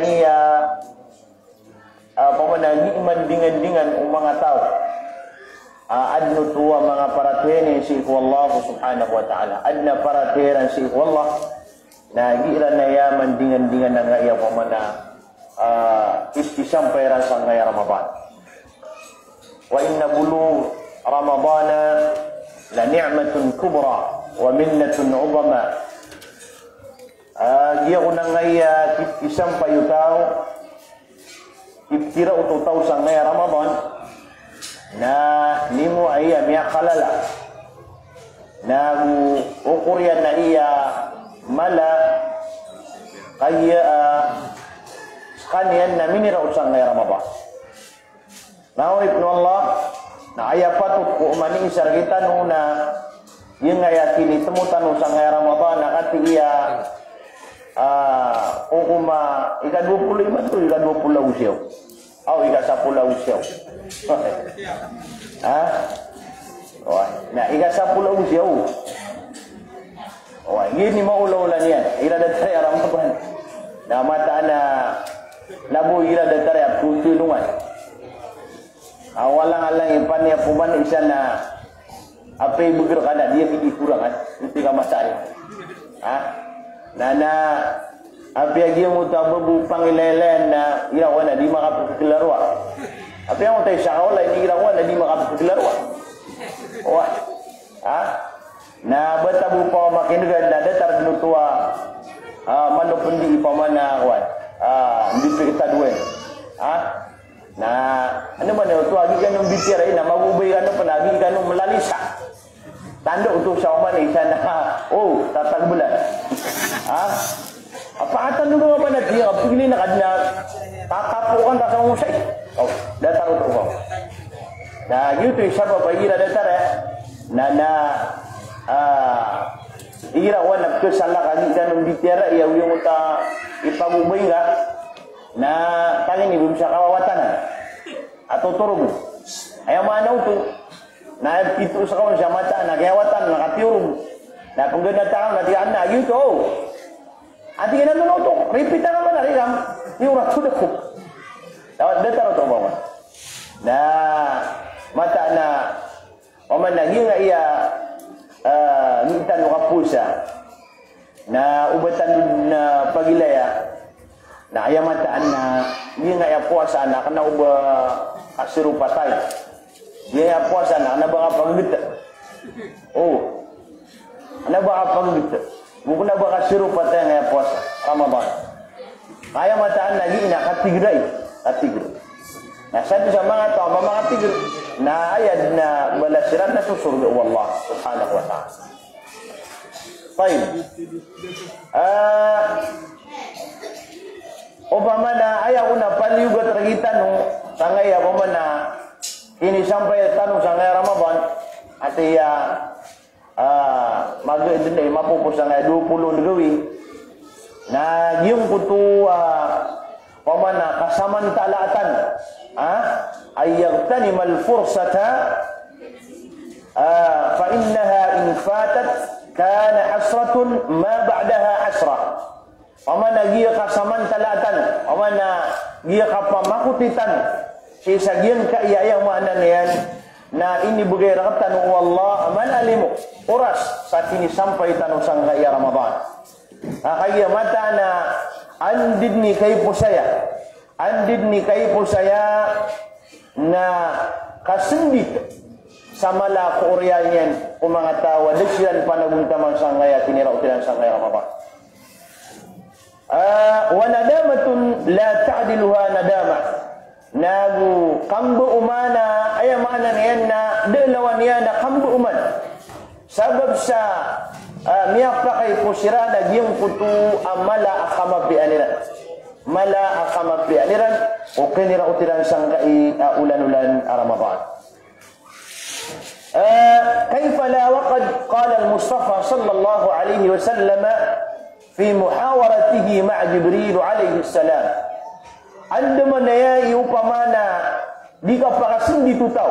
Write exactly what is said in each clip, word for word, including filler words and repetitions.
Iya, ah, pamana di mandingan-dingan o manga taw. Ah, adn oto a manga paratiyaya niyan sii ko Allah subhanahu wa ta'ala. Adn a paratiyaya iran sii ko Allah. Na giya iran aya mandingan-dingan angkaya pamana, ah, is-, isampay iran sangkaya Ramadan. Wa inna bulugha Ramadana la ni'matun kubra wa minnatun uzma. Ah, giya ko nangkaya kit-, isampay o taw, kit-, kira oto taw sangkaya Ramadan, na nimo aya miyakalala. Na go okor iyan na aya mala, kaya, ah, skaniyan na miniraot sangkaya Ramadan. Na o ipno Allah, na aya patot ko oman i isa rktano na giyangkaya kinitmo tano sangkaya Ramadan na katii a, ah, o koma ika dowa polo lima to, ika dowa polo ago siyaw. Aw, ika sapolo ago siyaw. Ha? Oway. Na ika sapolo ago siyaw. Oway, giya i maolaola niyan. Igira datar aya Ramadan. Na mataan a labo igira datar aya ptotolongan. Awalang-alang i paniya poman isa na apiya i bgr ka na di a pd i korang, a? Ipikamataan. Ha? Na, na, apiya giyangkoto a babo pangilaylayan na igira ko na di makapkklaroa. Apiya giyangkoto a isa ka walay na igira ko na di makapkklaroa. Oway. Ha? Na bata bo pamakin'gan na datar dn oto a, ah, mano pn di i pamana kowan. Ah, di pktadoen. Ha? Na, ano man oto a gii kano mbitiyarai na magobay kano pn a gii kano mlalisa. Tanda oto sa oman i isa na, o, tatagbelan. Ha? Apa atan dn oman a tiya, pagilin a kadn a, tatapo kan ta sa ongosay. O, datar oto ko. Na, giyoto i sabap a igira datar, eh. Na, na, ah, igira ko na pkhasalak a gii kano mbitiyarai a giyangkoto a ipagobay ngka. Na tangin i bo sa kawawatanan. A totorog. Aya maana oto. Na aya pito sa kawan sa mata, na kiyawatan, na katiyorog. Na pngganatan, na tiyan, na giyoto. A tig iyan a oto, repeat angka man a rikang. Tiyorat oto ko. Datar oto ba man. Na mataan a Oman na giyangkaya, ah, gii tano kapowasa. Na oba tano na pagilaya. Na aya mataan na giyangkaya powasa na kna o ba kasero patay. Giyangkaya powasa na kna o ba kapaggt. O. Kna o ba kapaggt. Bo kna o ba kasero patay angkaya powasa Ramadan. Aya mataan na gii na katigr ai, katigr. Na sadn sa manga taw a makatigr, na aya dn a balas iran na so sorga o Allah subhanahu wa ta'ala. Tayyib. Ah, opama na aya ko na paliyogat rktano, sangkaya opama na inisampay tano sangkaya Ramadan, ati iya Ah, maga dn dai mapopos angkaya dowa polo on gawii. Na giyangkoto, ah, opama na kasamantalaatan. Ah, an yaghtanima al-fursata, ah, fa innaha in fatat kana hasratun ma ba'daha hasrah. Opama na giya kasamantalaatan, opama na giya kapamakotitan sii sa giyangkaya, aya maana niyan na inibgay rktano o Allah a mala a limo oras sa kinisampay tano sangkaya Ramadan. A kagiya mataan a anda dn i kaiposaya, anda dn i kaiposaya na kasndit sa mala a kooriyan iyan ko manga taw a da siran panagontaman sangkaya kiniraot iran sangkaya Ramadan. Ah, wa nadamatun la ta'diluha nadamah. Na go kambooman a, aya maana niyan na da lawan iyan a kambooman. Sabap sa, ah, miyapakaipos iran a giyangkoto a mala a kamapiyaan iran. Mala a kamapiyaan iran, o kiniraot iran sangkai a olan-olan a Ramadan. Ah, kayfa la wa qad qala al-Mustafa sallallahu alaihi wasallam fi muhawaratihi ma'a Jibril alaihi salam. Andamanaya i opama na di kapakasndit o taw.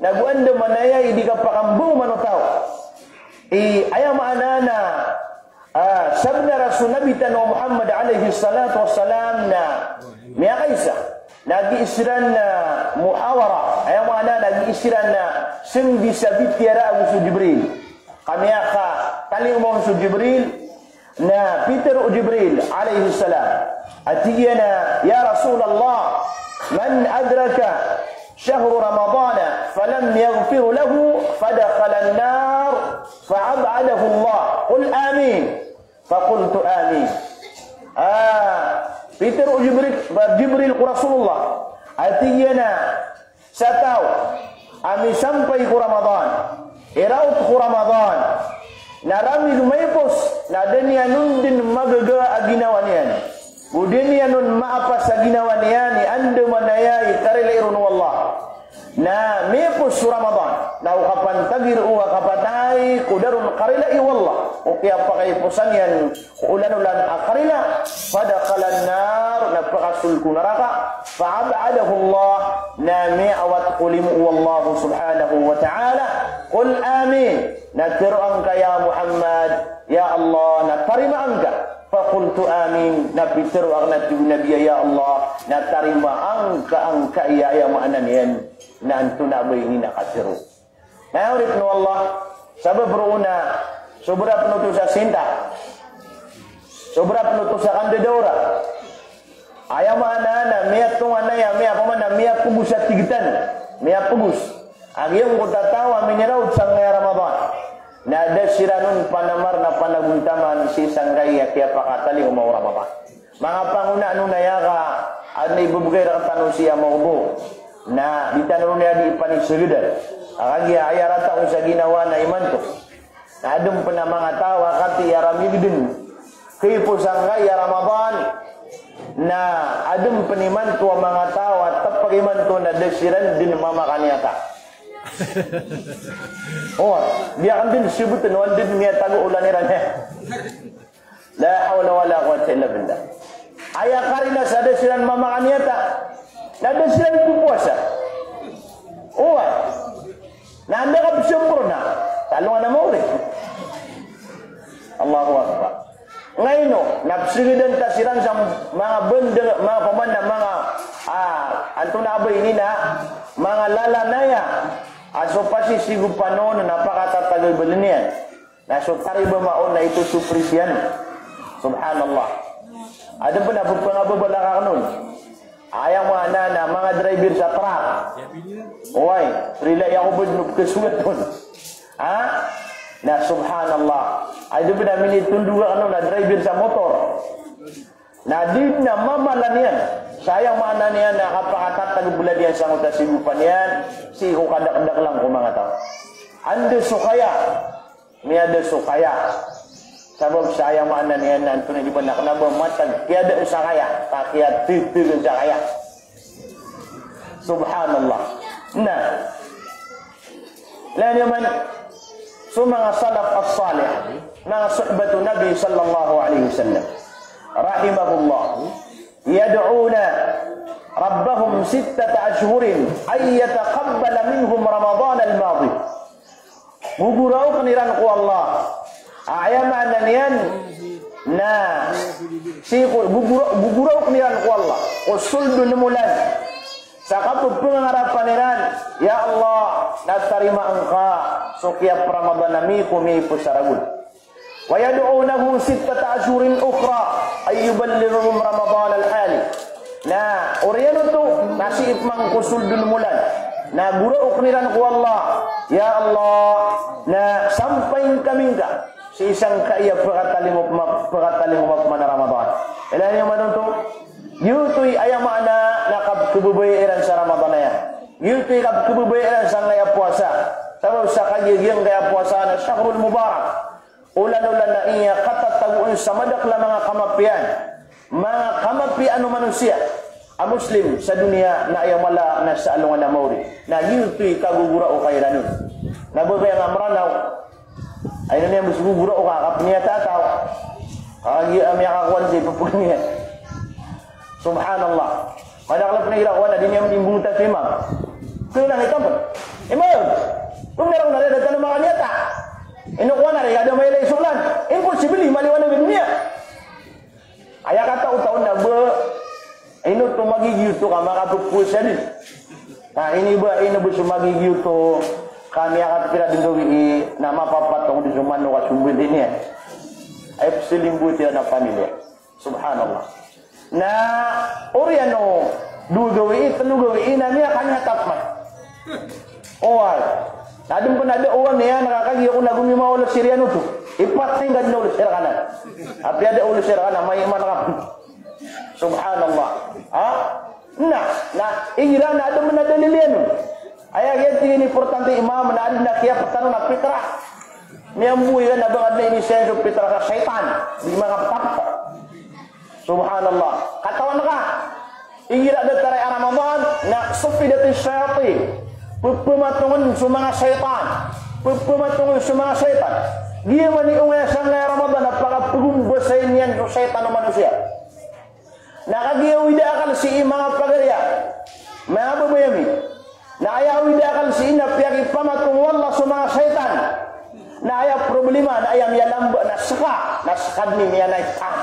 Na go andamanaya i di kapakambooman o taw. I, aya maana na Ah, sabnar a so Nabi tano a Muhammad alayhis salatu wassalam na miyakaisa. Na giya siran na muhawara. Aya maana na giya siran na sanggi sa bitiyara ago so Jibril. Ka miyakatalingoma on so Jibril, na pitharo o Jibril alayhis salam a tig iyan a, "Ya Rasulallah, man adraka shahra Ramadana falam yaghfir lahu fadakhalan nar fa'ab'adahu Allah. Qul amin." Faqultu amin. Ah, pitharo o Jibril, Jibril ko Rasulullah a tig iyan a, sa taw a misampay ko Ramadan, iraot ko Ramadan, na ramig maipos, na da niyan on dn magaga a ginawa niyan, go da niyan on maapas a ginawa niyan i andamanaya i karilai ron o Allah. Na miipos so Ramadan, na o kapantagi roo a kapatay ko da ron karilai o Allah, o kiyapakaiposan iyan ko olan-olan a karila, fadakhalan nar, na pakasold ko naraka, fa'ab'adahu Allah, na miyaawat ko limo o Allah subhanahu wa ta'ala. Qul amin, na tharoa ngka ya Muhammad, ya Allah, na tarimaa ngka. Faqultu amin, na pitharo akn a tig o Nabi a, ya Allah, na tarimaa ngka angkaya, aya maana niyan na antonaa ba ini na katharo. Na aya oripn o Allah, sabap roo na sobra pn oto sa sinta. Sobra pn oto sa kandadaora. Aya maana na miyatonganay a miya, opama na miyapgos a tig tano. Miyapgos. A giyangkoto a taw a miniraot sangkaya Ramadan, na da siran on panamar na panagontaman sii sangkaya kiyapakatalingoma o Ramadan. Manga pangonaan on aya ka adn a ibebegay rektano sii a mawdu, na di tano ron aya di panisegedan. A kagiya aya rata on sa ginawa na imanto, na adn pn a manga taw a katii a ramig dn kaiposan angkaya Ramadan, na adn pn imanto a manga taw a tepeg imanto na da siran dn mamakaniyata. O, di akn dn sebotn o anda dn miyatago olan iran, he. La hawla wala quwwata illa billah. Aya karina sa da siran mamakaniyata, na da siran pphowasa. Oway. Na anda ka psempurna? Talongan a maori. Allahu Akbar. Ngaino, na psegedan ta siran sa manga bendeng, manga paman na manga, ah, antonaa ba ini na, manga lalan aya a so pasisigopan on na pakatatagebelen iyan. Na so taribama on na ito so presyo niyan. Subhanallah. Adn pn a pphangababala ka akn on. Aya maana na manga driver sa truck. Oway, rilai ako ba dn o pkhasogat on. Ha? Na subhanallah. Adn pn a minitondog akn on a driver sa motor. Na di dn a mamala niyan. Sa aya maana niyan na kapakatatagebela niyan sangkoto a sigopan iyan, sii ko kadakdakelan ko manga taw. Anda so kaya? Miyada so kaya. Sabap sa aya maana niyan na antonaa i di ba na kna ba matag kiyada sa kaya, ka kiyatititg sa kaya. Subhanallah. Na, ilay niyo man, so manga salaf as-salih, manga sahbatun Nabi sallallahu alaihi wasallam, rahimahullah, yad'una rabbahum sittata ashhurin an yataqabbala minhum Ramadan al-madi. Gogoraok iran ko Allah. Aya maana niyan na sii ko gogora-, gogoraok iran ko Allah ko sold o limo olan. Sa kapepengangarapan iran, ya Allah, na tarimaa ngka so kiyap-Ramadan ami ko miipos a ragon. Wa yad'unahu sittata ashhurin ukhra an yuballighahum Ramadan al-hali. Na oriyan oto na sii pman ko sold o limo olan na goraok iran ko Allah, ya Allah, na sampay kami ngka sii sangkaya pekatalingoma, pekatalingoma pman a Ramadan. Ilay niyo man oto, giyoto i aya maana na kapekebebaya iran sa Ramadan aya. Giyoto i kapekebebaya iran sangkaya powasa. Sabap sa kagiya giyangkaya powasa na shahrul mubarak. Olan-olan a iya katatagoon sa madakel a manga kamapiyaan, manga kamapiyaan o manosiya a Muslim sa doniya na aya mala na sa alongan a maori. Na giyoto i kagogoraoka iran on. Na ba kaya nga Meranaw, ay na niyan bes gogoraoka, kapeniyata a taw. Kagiya a miyakakowan sa ipepeg iyan. Subhanallah. Madakel a penigira ko na di niyan imbongotan so imam. Kena ngitan pen. Imam! Tumira ko na reda tano makaniyata. Ino kowan a ri ka da mailay so olan. Imposible i maliwanag a doniya. Aya kataw-taw na ba, ino to magigiyoto ka makapphowasa dn. Na ini ba, ino ba so magigiyoto ka miyakapira dn gawii na mapapatong dn so mano ka so bili niyan. Ay psilimbot iyan a pamilya. Subhanallah. Na oriyan o dowa gawii, tlo gawii na miyakanyatap man. Oway. Na adn pn a da oway niyan, na kagiya ko na gomimawal siriyan oto. Ipatingga dn olo sirkanan. Apiya da olo sirkanan, may iman ka pn. Subhanallah. Ha? Na, na, igira na adn pn a dalil iyan on. Aya giya tig iyan importante imam na adn a kiyaptano na pitra. Miyamboy ka na ba nga adn a inisiyan so pitra sa shaytan. Di manga ptapta. Subhanallah. Katawan ka. Igira datar a Ramadan, na suffidat ash-shayatin. Pphamatongn so manga shaytan. Pphamatongn so manga shaytan. Giya man i ongaya sangkaya Ramadan, a pakapgombasay niyan so shaytan o manosiya. Na kagiya awida akal sii manga pagariya. Manga babay ami. Na aya awida akal sii na piyakipamatong o Allah so manga shaytan. Na aya problema, na aya miyalamba, na ska, na ska dn i miyanaitan.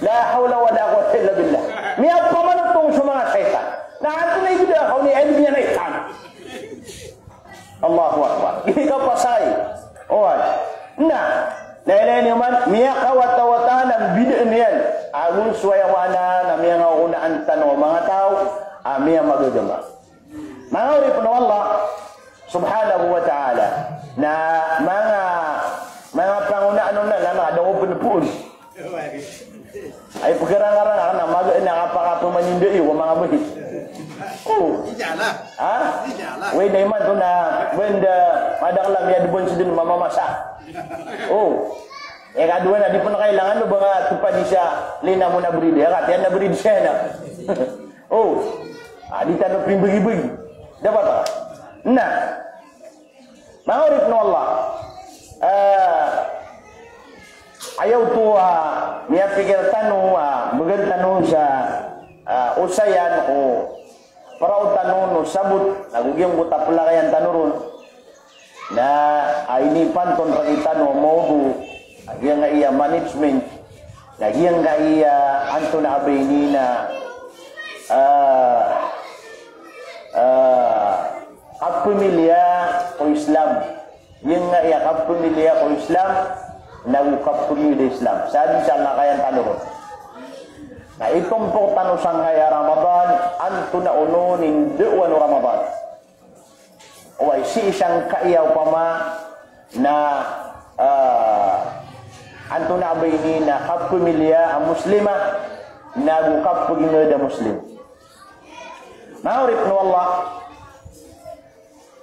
La hawla wala quwwata illa billah. Miyapamanotong so manga shaytan. Na antonaa i gda ka oni a miyanaitan. Allahu Akbar. Gii ka pasay. Oway. Na, na ilay niyo man, miyakawatawata na bidaan iyan. Ago so aya maana na miyangaonaan tano a manga taw a miyamagagama. Manga oripn o Allah subhanahu wa ta'ala. Na manga, manga pangonaan on na, na manga da ko pn poon. Ay pkharangarang na maga na kapakapmanindai ko manga bhit. O. Ha? Way na imanto na banda madakl a miyadbn sdn mamamasa. O. Ikadowa na di pn kailangan o ba nga topadi sa lina mo na brid. Aya katiyan na brid sa na. O. A, di tano pimbagibagi. Dapat ka. Na. Manga oripn o Allah. Ah, aya oto a miyapikir tano a bgan tano sa, ah, osayan o prao tano o sabot, ago giyangkoto a plakayan tano ron. Na, ah, inipanton rktano a mawdu, a giyangkaya management, na giyangkaya antonaa ba ini na, ah, ah, kapamilya ko Islam. Giyangkaya kapamilya ko Islam, nago kapamilya Islam. Sa di sa lakayan tano ron. Na itompok tano sangkaya Ramadan, antonaa onon i ndaowan o Ramadan. Oway, sii sangkaya opama na, ah, antonaa ba ini na kapamilya a Muslima, nago kapagingd a Muslim. Manga oripn o Allah,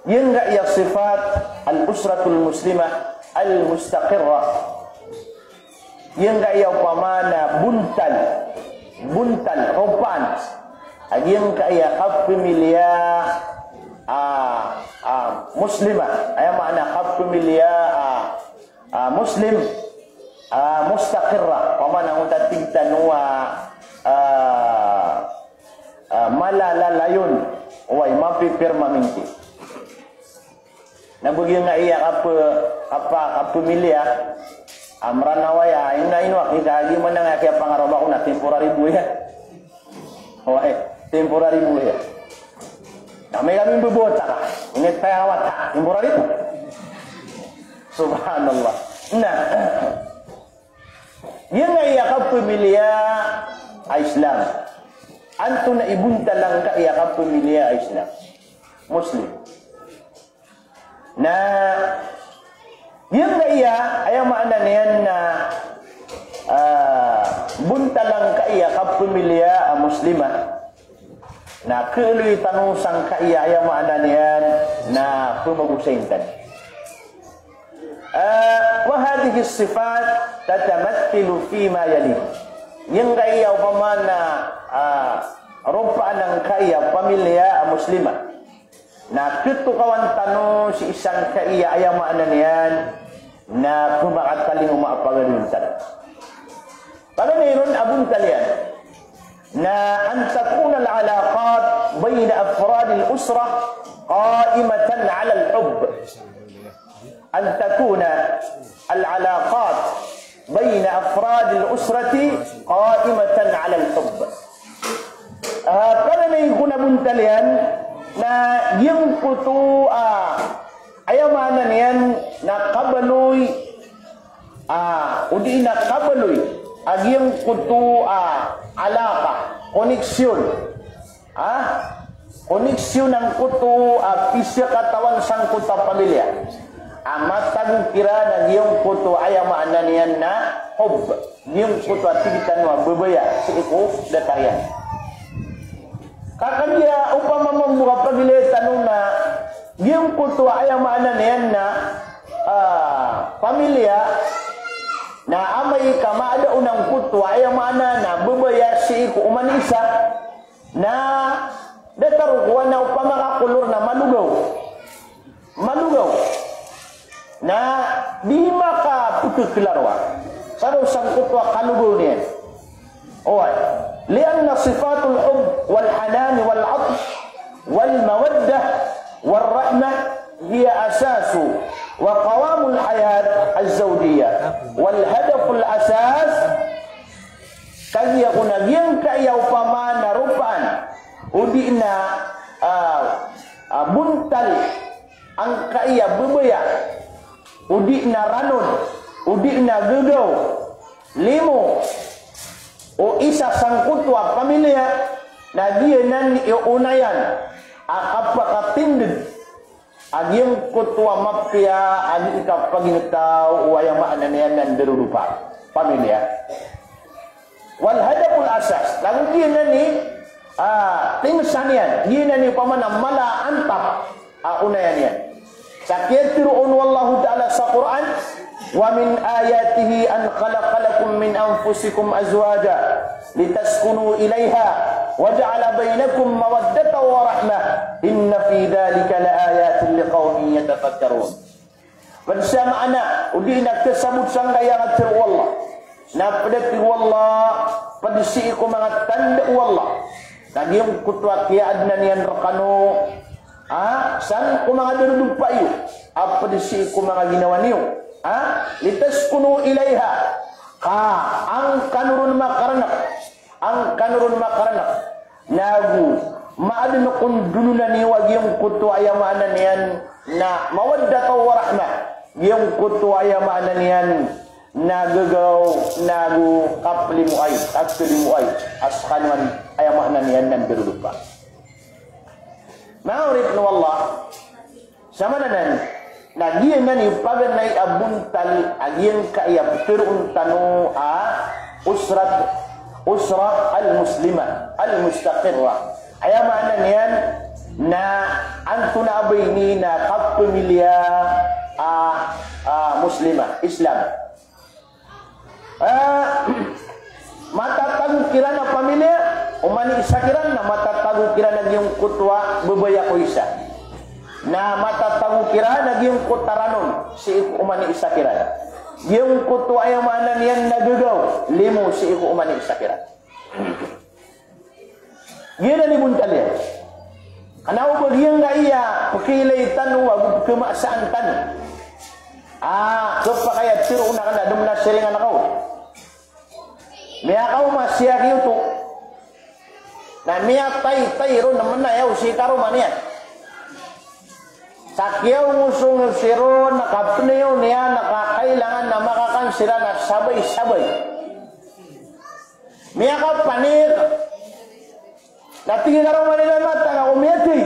giyangkaya sifat al-usratul muslimah al-mustaqirrah. Giyangkaya opama na bontal, bontal, ropaan a giyangkaya kapamilya a, a Muslima. Aya maana kapamilya a, a Muslim, a mustaqirrah. Opama na onta tig tano a, a, a, malalalayon, oway, mapipirmaminti. Na ba giyangkaya kap-, kapa-, kapamilya a Mranaw aya, ino na ino a kikaagi man a kiyapangaroma ko na temporary bo aya. Oway, temporary bo aya. Na amay ka mimbobota ka, init paya wata, temporary bo. Subhanallah. Na, giyangkaya kapamilya a Islam. Antonaa i bontal angkaya kapamilya a Islam? Muslim. Na giyangkaya, aya maana niyan na, ah, bontal angkaya kapamilya a Muslima. Na khaaloy tano sangkaya, aya maana niyan na pmagosayn tano. Ah, wa hadhihi sifat tatamathalu fima yali. Giyangkaya opama na, ah, ropaan angkaya pamilya a Muslima. Na khatokawan tano sii sangkaya, aya maana niyan na pmakatalingoma a pagaloyn tano. Paganay ron a bontal iyan na an takuna al-alaqat bayna afrad al-usrah قائمة على الحب. أن تكون العلاقات بين أفراد الأسرة قائمة على الحب. Ah, paganay ko na bontal iyan na giyangkoto a, aya maana niyan na kabaloy, ah, odi na kabaloy a giyangkoto a alaqa, koneksyon. Ah, koneksyon angkoto a pisakatawan sangkoto a pamilya. A matago kiran a giyangkoto, aya maana niyan na hubb. Giyangkoto a tig tano a babaya sii ko datar iyan. Ka kagiya opama mambo a pagilaya tano na giyangkoto a, aya maana niyan na, ah, pamilya, na amay ka maada on angkoto a, aya maana na babaya sii ko oman i isa, na datar o kowan na opama ka kolor na malogaw. Malogaw. Na di makapekekelaroa. Sa daw sangkoto a kalogaw niyan. Oway. لأن صفات الحب والحنان والعطف والمودة والرحمة هي أساس وقوام الحياة الزوجية. والهدف الأساس Kagiya ko na giyangkaya opama na ropaan, odi na, ah, ah, bontal angkaya babaya, odi na ranon, odi na gagaw, limo, o isa sangkoto a pamilya, na giyanan i onayan a kapakatindeg a giyangkoto a mapiya a di kapaginetaw o, aya maana niyan na ndaroropa, pamilya. Wal hadaful asas, na go giyanan i, ah, tingsan iyan, giyanan i opama na mala a antap a onayan iyan. Sa kiyatero on o Allahu Ta'ala sa Qur'an, "Wa min ayatihi an khalaqa lakum min anfusikum azwaja litaskunu ilayha wa ja'ala bainakum mawaddatan wa rahmah, inna fi dhalika la ayatin liqawmin yatafakkarun." Pd sa maana, odi na kasabot sangkaya a katharo o Allah. Na pd a tig o Allah, pd sii ko manga tanda o Allah. Na giyangkoto a kiyaadna niyan rkano, ah, san ko manga darodopa iyo, a pd sii ko manga ginawa niyo. Ah, litaskunu ilayha. Ka angkano ron makarnk, angkano ron makarnk. Na go maadn ko ndolonan iyo a giyangkoto a, aya maana niyan na mawaddatan wa rahmah. Giyangkoto a, aya maana niyan na gagaw, na go kaplimoay, kaplimoay a skano an, aya maana niyan na darodopa. Manga oripn o Allah, sa maana nan, na giyanan i paganay a bontal a giyangkaya ptharoon tano a usrat, usra al-muslimah, al-mustaqirrah. Aya maana niyan na antonaa ba ini na kapamilya a, a Muslimah, Islam. Ah, matatago kiran a pamilya, oman i isa kiran, na matatago kiran a giyangkoto a babaya ko isa. Na matatago kiran a giyangkoto a ranon, sii ko oman i isa kiran. Giyangkoto a, aya maana niyan na gagaw, limo, sii ko oman i isa kiran. Giyanan i bontal iyan. Kna o ba giyangkaya pkhailay tano ago pkhamasaan tano a khapakay a tharoon akn a da mn a siringan ka on. Miyakaoma sii aki oto. Na miyataytay ron a manayaw sii karoma niyan. Sa kiyaongosong siron a kapnayaw niyan a kakailangan a makakan siran a sabay-sabay. Miyakapanik. Na tig iyan a karoma niyan a matag ako miyathay.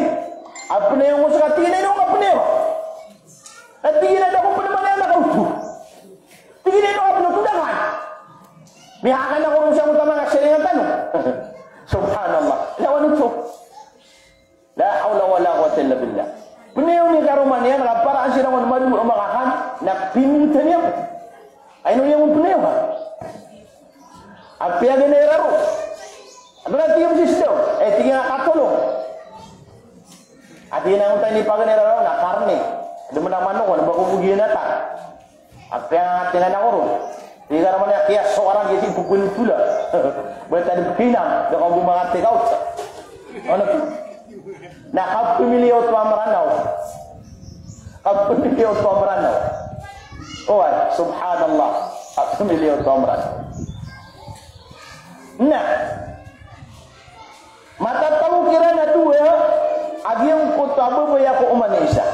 A pnayaw ngka sa, tig iyan a ino ka pnayaw? Na tig iyan a da ko pn manaya na kaoto. Tig iyan a ino ka pnayaw? Tondakan. Miyakakan ako ron sa manga siringan tano. Subhanallah. Lawan oto. La hawla wala quwwata illa billah. Pnayaw niyan i karoma niyan, ka para an siran on mado a makakan, na pimingtan iyan. Ay, ino niyan on pnayaw, ha? Apiya ginay raro. Ado na tig iyan a msisto. Eh, tig iyan a katolong. Ati na onta ini paganay raro na karne. Ado man a manok, ado ba ko bogi na ta. Apiya tig iyan a korong. Tig iyan a karoma niyan a kiyasokaran giya sii ko pkhantola. Ba ta di pkhinam, da ka bo makatik a oto. Ano to? Na kapamiliya oto a Mranaw. Kapamiliya oto a Mranaw. Oway, subhanallah. Kapamiliya oto a Mranaw. Na matatago kiran a dowa a giyangkoto a babaya ko oman i isa.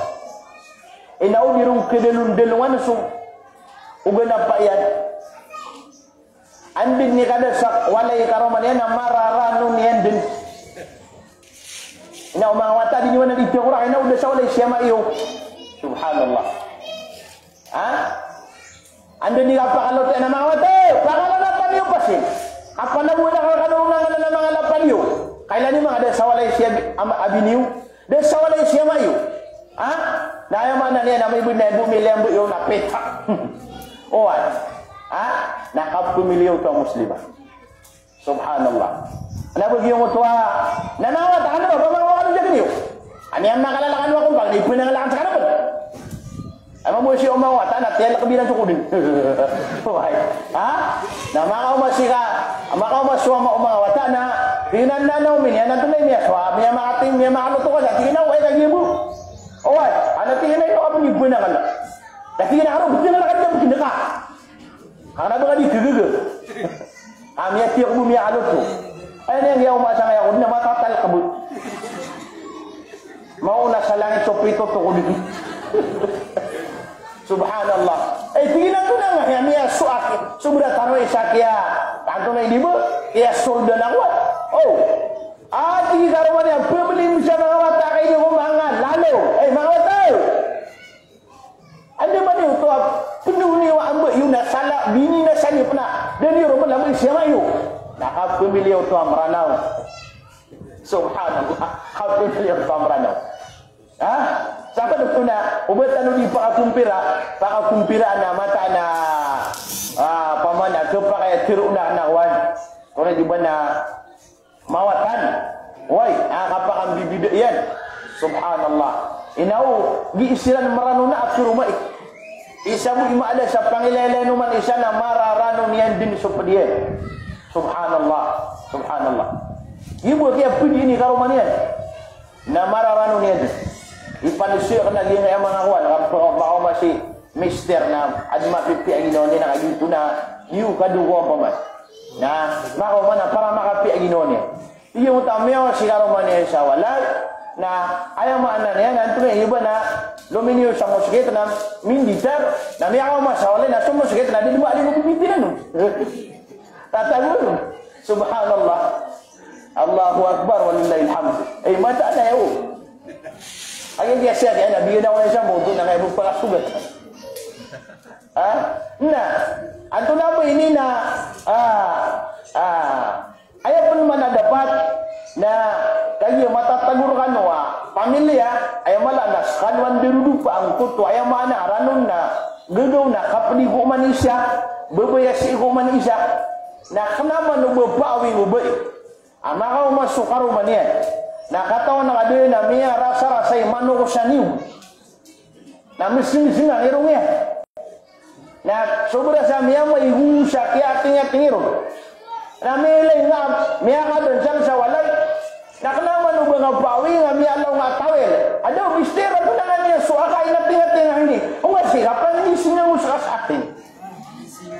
Ino di ron kadalondalongan so oganapa iyan. Anda dn i kada sa walay i karoma niyan na mararano niyan dn. Ino o manga wata a di niyo man a di tiyakora, ino o da sa walay si ama iyo. Subhanallah. Ha? Anda dn i kapakaloto iyan a manga wata, pakalalapan iyo pasin. Kapanagoan akal kano o nanganan a manga lapan iyo. Kailay niyo manga da sa walay si abi, ama, abi niyo. Da sa walay si ama iyo. Ha? Na aya maana niyan na amay bo na bo milambo iyo na pita. Oway. Ha? Na kapamiliya oto a Muslima. Subhanallah. Na bo giyangkoto a, na manga wata, ano ba, ba manga wata, ano ba niyo? Ano yan, makalalakad ako, pag di pwede nga lakad sa kanapon. Ay, mabuhay siya o manga wata, na tiyalakad bilang suko din. Oway. Ha? Na makaoma si ka, makaoma so ama o manga wata na, tig iyan a, na, na, omin, yan, antonaa i miyasowa, miyamakating, miyamakaluto ka sa, tig iyan a, oway, kagiya bo. Oway, ano, tig iyan a, ino ka bo, di pwede nga la. Tig iyan a, aro, btng nga la ka di, btng ka. Kna ba ka di gagaga. Kami a tiyak bo miyakaloto. Ay, niyan giya o masa nga aya ko dn a matatalk bo. Maona sa langit so pito to ko dn. Subhanallah. Ay, tig iyan a antonaa nga aya miyasowa ki, sobra tano i isa kiya, antonaa i di ba? Kiyasoldan ako. O. A, tig i karoma niyan, pmbli mo sa manga wata a kaini ko manga lalo. Ay, manga wata. Anda man iyo oto a pndo niyo a amba iyo na sala, bininasa niyo pn a da niyo ron mlambay si ama iyo. Na kapamiliya oto a Mranaw. Subhanallah. Kapamiliya oto a Mranaw. Ha? Sa pd oto na, o ba tano di pakakompira, pakakompira na mataan a, a, paman a, kapakay a tero na, na wan. Kore di ba na, mawatan. Way, a kapakambibida iyan. Subhanallah. Ino o, gii siran Mranaw na a karoma i. Isa bo i maada sa pangilaylay o oman i isa na mararano niyan dn so pd iyan. Subhanallah. Subhanallah. Giya bo a kiyapd iyan i karoma niyan. Na mararano niyan dn. Ipalisoy akn a giyangkaya manga kowan, kapakaoma si Mister na adn a mapipiya a ginawa niyan na kagiya oto na, iyo kado ko paman. Na, makaoma na para makapiya a ginawa niyan. Iyo, oto a miyawa si karoma niyan sa walay, na aya maana niyan, na antonaa i ba na, lominiyo sa moskit na, minditar, na miyakaoma sa walay, na so moskit na, di ba, di ko bibitinan, no? Tatago, no? Subhanallah. Allahu Akbar, walillahil hamd. Ay, mataan aya, o. Aya, biya siya, kaya na, biya na, wala siya, moto na, kaya, bukpala sugat. Ha? Na, antonaa bo ini na, a, a, aya pn man a dapat na kagiya matatago rkano a pamilya, aya mala na skano a ndarodopa angkoto, aya maana a ranon na gagaw na kapdi ko oman i isa, babaya sii ko oman i isa, na kna man o ba paawing o ba i. A makaoma so karoma niyan. Na katawan ka dn a miyarasarasa i manokosan iyo. Na msngsng a ngirong iyan. Na sobra sa miyamay go sa kiyatingating iron. Na miyailay nga, miyakadan san sa walay. Na kna man o ba nga paawing a miyalaw nga tawel. Adaw, mister, antonaa niyan so aka inatingating a ini. O nga si, kapan ini sinan mo sa kasating.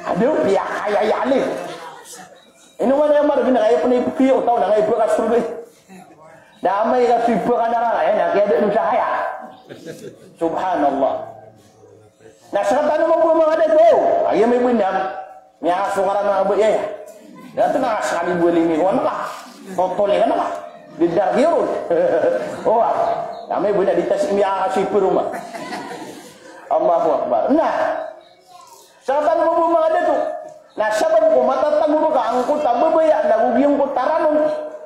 Adaw, piyakayayali. Ino man aya margn a kaya pn a ipkiya o taw na kaya ipkasorga i. Na amay ka so ipkanaraka iyan, na kiyada o sa kaya. Subhanallah. Na skatano mambo a manga dato. Aya may bnam. Miyakasokaran a ba aya. Na tna skali bali mi ko anak ka. Totoli ka na ka. Di dar kiyo ron. Owa. Na may bnam di tas miyakasipiroma. Allahu Akbar. Na. Sa katan mambo a manga dato. Na sabap ko matatago rka angkoto a babaya na go giyangkoto a ranon.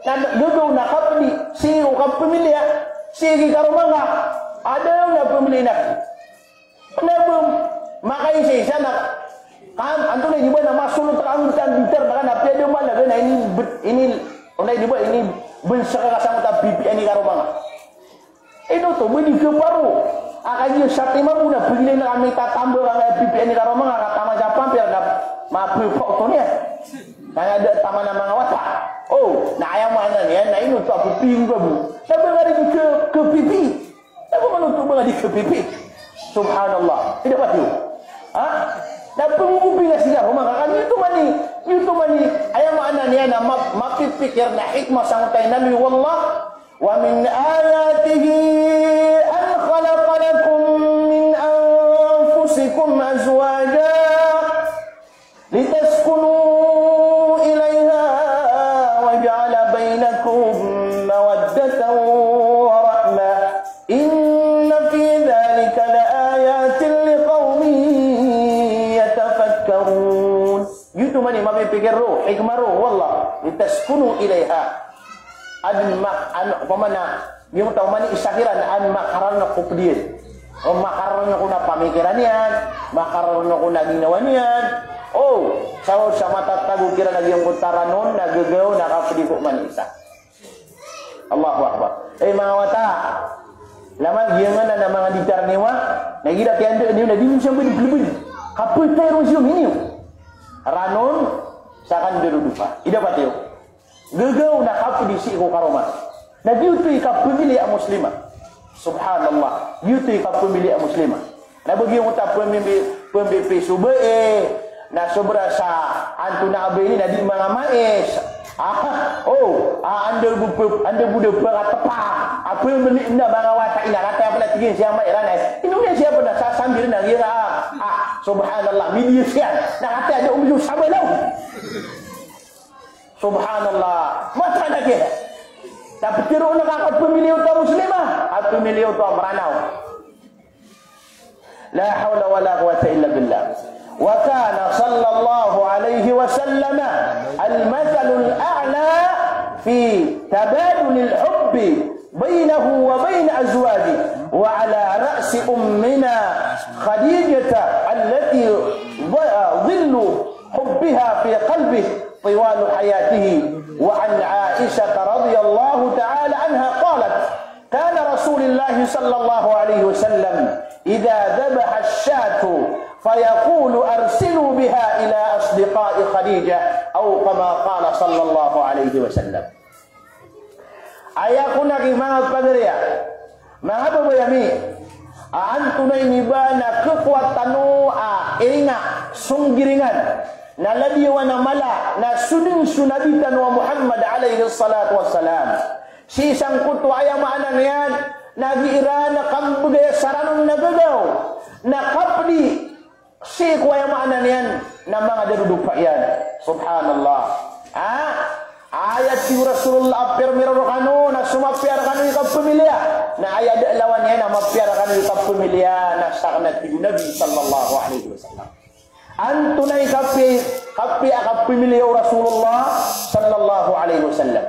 Na gagaw na kapdi sii ko kapamilya, sii ki karoma ngka. Adaw na pamilya inak. Na ba makaisaisa na ka, antonaa i di ba na masolot ka angkoto a bitar na ka na piyada malaga na ini, ini, onaa i di ba ini bnsa ka sangkoto a pipiya i karoma ngka. Ino oto, ba di kaparo a kagiya satiman bo na pagilay na kami tatamba ka angkaya pipiya i karoma ngka, ka taman sa pampir na mapipa oto niyan. Kaya da taman a manga wata. O, na aya maana niyan, na ino oto a piping ba bo. Na ba ngka di ka, kapipi. Na ba ngka oto ba ngka di kapipi. Subhanallah. Ida pati o. Ha? Na pagogopinga sii ka roma ka, giyoto man i, giyoto man i, aya maana niyan na ma-, mapipikir na hikmah sangkoto a inaloy o Allah. Wa min ayatihi an khalaqa lakum min anfusikum azwaja litaskunu ilayha wa ja'ala bainakum mawaddatan wa rahmah. Inna fi dhalika la ayatin liqawmin yatafakkarun. Giyoto man i mapipikir ron, hikmah ron, wallah. Litaskunu ilayha. Adn ma-, ano, opama na, giyoto man i isa kiran, adn makararn ko pd iyan. O, makararn ko na pamikiran iyan, makararn ko na ginawa niyan. O, sa, sa matatago kiran a giyoto a ranon, na gagaw, na kapdi ko man isa. Allahu Akbar. Eh, manga wata. Laman giyangan a manga di karaniwa, na igira kiyanda niyo, na di niyo siya pwede plebel. Kapatay ron siyo, miniyo. Ranon, sa kandarodopa. Ida pati o. Gagaw na kapdi sii ko karoma. Na giyoto i kapamiliya a Muslima. Subhanallah. Giyoto i kapamiliya a Muslima. Na ba giyoto a pambi-, pambipiso ba, eh, na sobra sa antonaa ba ini na di manga mais. Ah, o, ah, anda bo p-, anda bo da pakatepa. A pamili na manga wata ina, kataya pn a tig iyan sii a mai iran, eh. Ino niyan sii a pn a sasambir na iyan, ah, ah, subhanallah, midiya siyan. Na kataya da omiso sabalaw. Subhanallah. Mata na kiya. Tapi tiro na ka kapamiliya oto a Muslima, kapamiliya oto a Mranaw. La hawla wala quwwata illa billah. Wa kana sallallahu alayhi wa sallam al-mathalul a'la fi tabadulil hubbi baynahu wa bayna azwajihi, wa ala ra'si ummina Khadijata allati dhi-, dhillu hubbiha fi qalbihi tiwala hayatihi. Wa an Aishata radhiyallahu ta'ala anha qalat, kana Rasulullah sallallahu alayhi wasallam idha dhabaha ash-shata fayaqulu arsilu biha ila asdiqai Khadija, aw kama qala sallallahu alayhi wasallam. Aya kon a ki manga pagariya, manga babay ami, a antonaa ini ba na khakowa tano a iringa, songgiringan, na ladiyawan a mala, na so dn so Nabi tano a Muhammad alayhis salatu wassalam. Sii sangkoto a aya maana niyan, na giya iran a kambgay sa ranon na gagaw, na kapdi sii ko aya maana niyan na manga darodopa iyan. Subhanallah. Ha? Aya tig o Rasulullah a piyarmira rkano na so mapiya rkano i kapamiliya. Na aya da a lawan iyan a mapiya rkano i kapamiliya na sakn a tig o Nabi sallallahu alayhi wasallam. Antonaa i kapiya, kapiya a kapamiliya o Rasulullah sallallahu alayhi wasallam?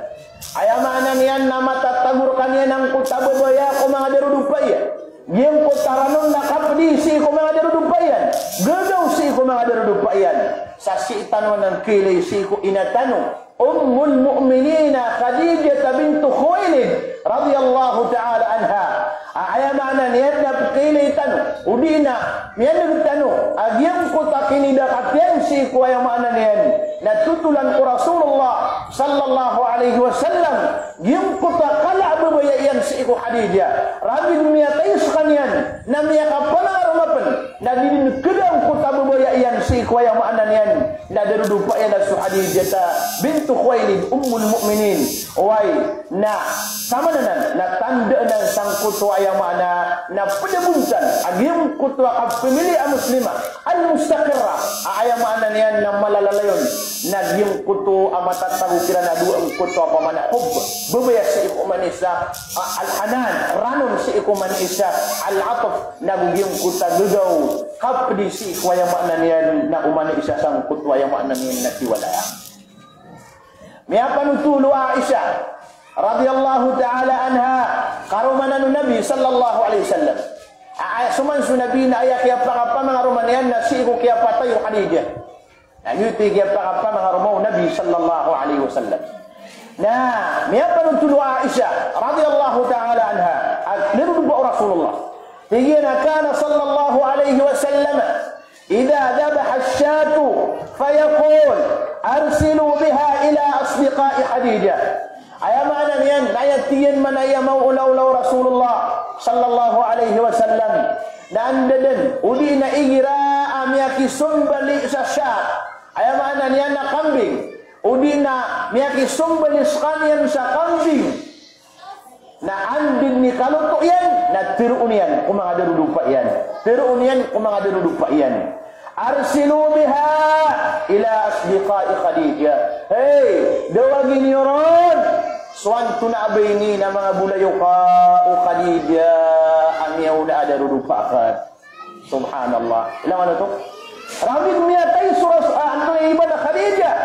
Aya maana niyan na matatago rkaniyan angkoto a babaya ko manga darodopa iyan. Giyangkoto a ranon na kapdi sii ko manga darodopa iyan. Gagaw sii ko manga darodopa iyan. Sa sii tano anan kailay sii ko ina tano, Ummul Mu'minin Khadijah bintu Khuwailid radhiyallahu ta'ala anha. A, aya maana niyan na pkailay tano, odi na miyaneg tano a giyangkoto a kinidakatan iyan sii ko aya maana niyan na totolan ko Rasulullah sallallahu alayhi wasallam. Giyangkoto a kala a babaya iyan sii ko Khadijah, ragon miyatay skaniyan na miyakapangaroma pn, na di dn kda angkoto a babaya iyan sii ko aya maana niyan na darodopa iyan a so Khadijah bintu Khuwailid, Ummul Mu'minin. Oway, na saman anan na tanda anan sangkoto a aya maana na pd a bontal a giyangkoto a kapamiliya a Muslima. Al-mustaqirra, a aya maana niyan na malalalayon, na giyangkoto a matatago kiran a dowa angkoto a pamana hubb, babaya sii ko oman i isa, a, al-hanan, ranon sii ko oman i isa, al-atf, na go giyangkoto a gagaw, kapdi sii ko aya maana niyan na oman i isa sangkoto a aya maana niyan na tiwalaya. Miyapanothol o Aisha radhiyallahu ta'ala anha, karoma anan o Nabi sallallahu alayhi wasallam. A, aya so man so Nabi na aya kiyapakapamangaroma niyan na sii ko kiyapatay o Khadijah. Na giyoto i kiyapakapamangaroma o Nabi sallallahu alayhi wasallam. Na miyapanothol o Aisha radhiyallahu ta'ala anha a darodopa o Rasulullah. Tig iyan a kana sallallahu alayhi wasallam idha dhabaha ash-shata fayaqul, Arsilu biha ila asdiqai Khadijah. Aya maana niyan, na aya tig iyan man a aya maolaola o Rasulullah sallallahu alaihi wasallam, na anda dn, odi na igira a miyakisombali sa sha. Aya maana niyan na kambing. Odi na miyakisombali skaniyan sa kambing. Na anda dn i kaloto iyan, na tharoon iyan ko manga darodopa iyan. Tharoon iyan ko manga darodopa iyan. Arsilu biha ila asdiqai Khadijah. Hey, dawagi niyo ron so antonaa ba ini na manga bolayoka o Khadijah a miyaona a darodopa akn. Subhanallah. Ilay niyo oto? Rakhn miyatay so Ras-, ah, antonaa i ba na Khadijah.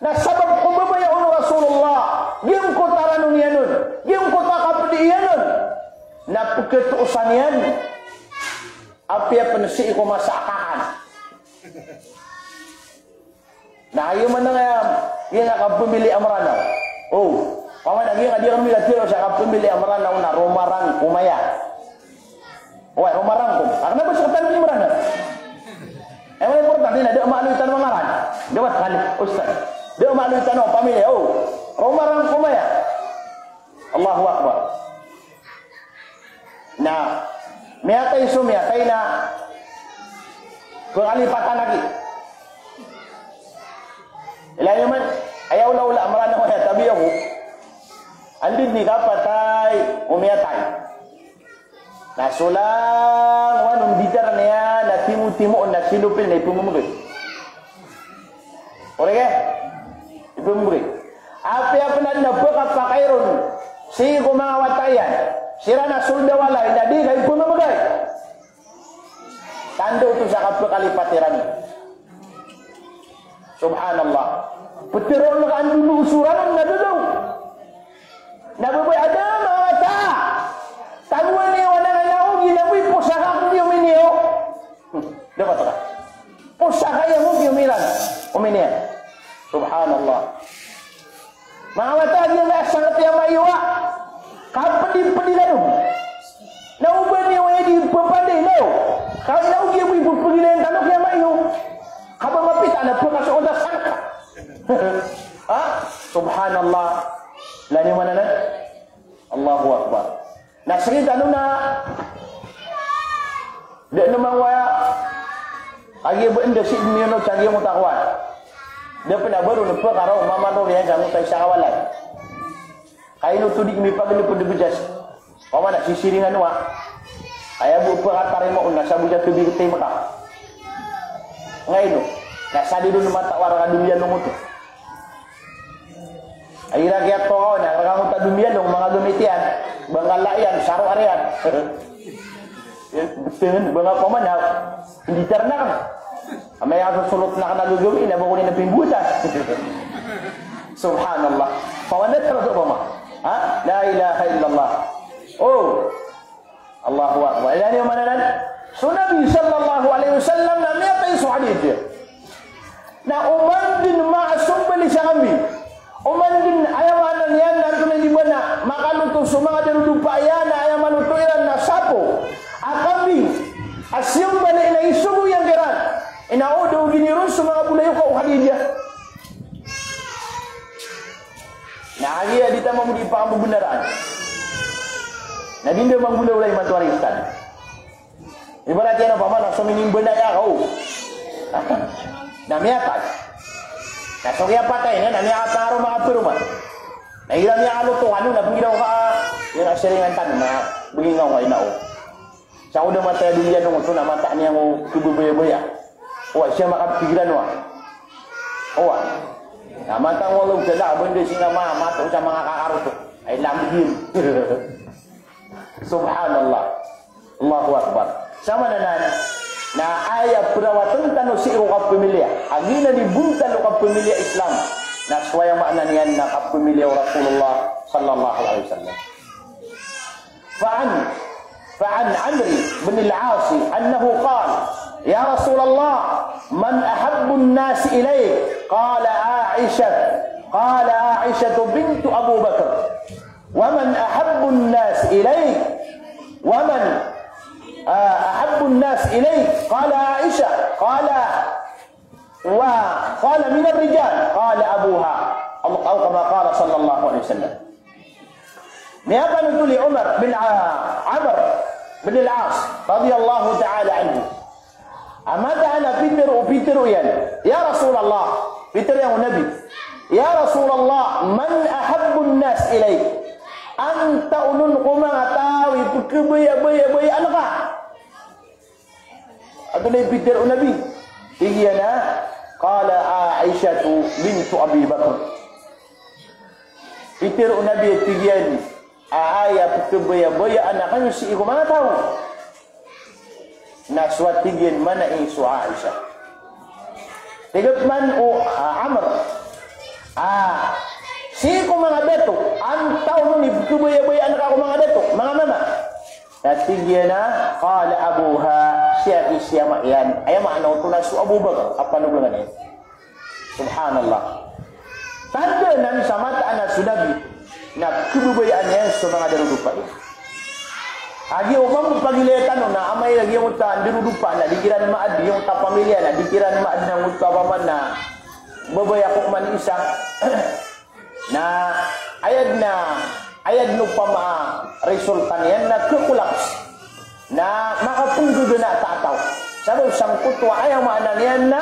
Na sabap ko babaya on o Rasulullah. Giyangkoto a ranon iyan on. Giyangkoto a kapdi iyan on. Na pkhatoosan iyan. Apiya pn sii ko masa a kakan. Na aya maana niyan, aya kapamili a Mranaw. O, paman a giya nga di kami latiro sa kapamili a Mranaw na Romarang Komaya. Oway, Romarang Kom. Akn a ba sa katan di Mranaw. Aya maana importante na da maaloy tano a ngaran. Gawat kali, ustad. Da maaloy tano a pamili. O, Romarang Komaya. Allahu Akbar. Na miyatay so miyatay na pkalipatan aki. Ilay niyo man, aya olaola a Mranaw a aya tabiya ko. Anda dn i kapatay o miyatay. Na so langowan o nditar iyan na timotimo na silopil na ipmbgay. Ori ka? Ipmbgay. Apiya pn adn a ba kapakay ron sii ko manga wata iyan, siran a sold a walay na di ka ipmbgay. Tanda oto sa kapkalipat iran. Subhanallah. Ptharoon ka anda dn so ranon na da daw. Na babay a da manga wata. Tagoan iyo a na, na ogi na bo i posaka ko giyomi niyo. Hmm, dapat ka. Posaka iyan ko giyomi iran. Omi niyan. Subhanallah. Manga wata, giya nga sangkati a ama iyo a kapdipdi lalo. Na o ba niyo aya di pphandi niyo. Ka ina ogi bo i pphandi niyan tano ki ama iyo. Ka ba mapita na pkasoon ta sangka. Ha? Subhanallah. Ilay niyo man anan. Allahu Akbar. Na sii tano na da dn mambo aya, kagiya ba anda sii dn miyono sa giyangkoto a kowan. Da pn a ba ron pkaraw mambo iyan sa giyangkoto a isa ka walay. Ka ino oto di mipaglipod a bjas. Paman a sisiringan o a. Aya bo pkatarima on na sa bo sa tobig tayma ka. Nga ino. Na sa di ron mata o a rk a domiyan oto. Ay, ira kiyatokaw na, ira ka ngota domiyan o manga gamit iyan, ba nga la iyan, saro ari iyan. Btn, ba nga paman a, hindi tarnak na. Amay a sosolot na ka na gagawin, na ba ko rin na pimbutan. Subhanallah. Pawan na tara sa pama. Ha? La ilaha illallah. Oh. Allahu Akbar. Ilay niyo man anan. So Nabi sallallahu alaihi wasallam na miyatay so hadith. Na oman dn masombali sa kambing. Oman dn, aya maana niyan na antonaa i di ba na makaloto so manga darodopa iyan na aya maloto iran na sapo a kambing a siyombali na isogo iyan kiran. Ina o da ogi niyo ron so manga bolayoka o Khadijah. Na kagiya di ta mambo di pakambobenaraan. Na di nda manggolawla imanto a ritan. Ibarat iyan opama na so minimbanaya ka o. Na miyatay. Na so kiyapatay niyan na miyakataroma ka paroman. Na igira miyakaloto kano na pngiraw ka, iyan a siringan tano na begi ngka o nga ina o. Sa ko da matay a domiyan o oto na mataan iyan ko khababaya-baya. Owa, siya makapikir ano a. Owa. Na mataan o Allah Ta'ala, a ba nda sii nga ma-, mato sa manga kakaroto. Ay, lambig iyan. Subhanallah. Allahu Akbar. Sa maana nan, na aya perawatan tano sii ko kapamilya. A giyanan i bontal o kapamilya Islam. Na so aya maana niyan na kapamilya o Rasulullah sallallahu alaihi wasallam. فعن، فعن عمرو بن العاص أنه قال: يا رسول الله، من أحب الناس إليك؟ قال: عائشة. قال: عائشة بنت أبو بكر. ومن أحب الناس إليك؟ ومن، آه، أحب الناس إليك؟ قال: عائشة. قال: Wa qala minar rijal, qala abuha. Aw, aw kama qala sallallahu alaihi wasallam. Miyapanothol i Umar bin, ah, Amr bin al-As radiyallahu ta'ala anhu. A mataan a pitharo, pitharo iyan, "Ya Rasulullah," pitharo iyan o Nabi, "Ya Rasulullah, man ahabbun nas ilayk?" Antaa on ko manga taw i pkhabayabayaan ka? Antonaa i pitharo o Nabi? Tig iyan a, qala Aishatu bintu Abi Bakr. Pitharo o Nabi, tig iyan, a aya pkhabayabayaan akn sii ko manga taw na so, a tig iyan, mana i so Aisha. Tig pman o, a, Amr, a, sii ko manga dato, antaa on i pkhabayabayaan ka ko manga dato, manga mama? Na tig iyan a, qala abuha, sii ki, sii ama iyan. Aya maana oto na so Abu Bakr a panogangan iyan. Subhanallah. Tanda anan sa mataan a so Nabi na khababayaan iyan so manga darodopa iyan. Agi o mambo pagilaya tano na amay lagi angkoto a darodopa na di kiran maad, angkoto a pamilya na di kiran maad na angkoto a paman na babaya ko man isa. Na aya dn a, aya dn opama a resulta niyan na khakolapse. Na makapnggagana a taw. Sabap sangkoto a aya maana niyan na,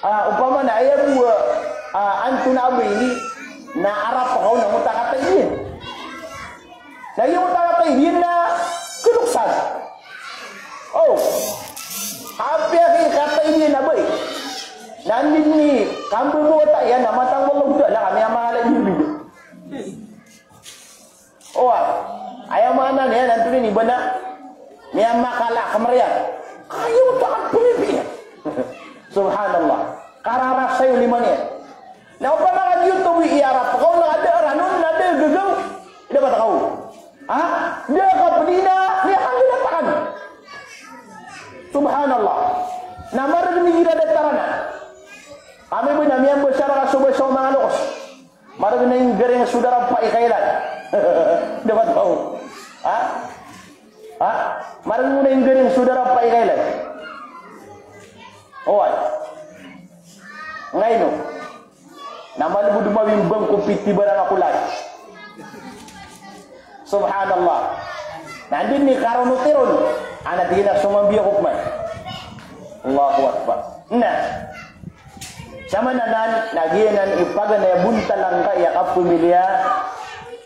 ah, opama na aya bo a, ah, antonaa ba ini na arap ka on angkoto a kataid iyan. Na aya angkoto a kataid iyan na khaloksan. O. Apiya ki kataid iyan a bai. Na anda dn i kambabawata iyan a matang o Allah Ta'ala ka miyamangala i bida. Oway. Aya maana niyan na antonaa ini ba na miyamakala a khamriyan. Aya oto a pngipiya. Subhanallah. Kararasay o lima niyan. Na opama ka giyoto bo i arap ka on na da a ranon na da a gagaw. Dapat ka on. Ha? Da a kapdi na miyakanggalatakan. Subhanallah. Na margn igira da tarana. Kami bo na miyambasar ka so basa o manga lokes. Margn a inggaring so darapa i kailan. Dapat ka on. Ha? Ha? Margn a inggaring so darapa i kailan. Oway. Ngaino? Na malbod mawimbang ko piti barang ako lagi. Subhanallah. Na anda dn i karonotiron. Ana tig iyan a so mambiya ko pman. Allahu Akbar. Na. Sa maana nan, na giyanan i paganay a bontal angkaya kapamilya,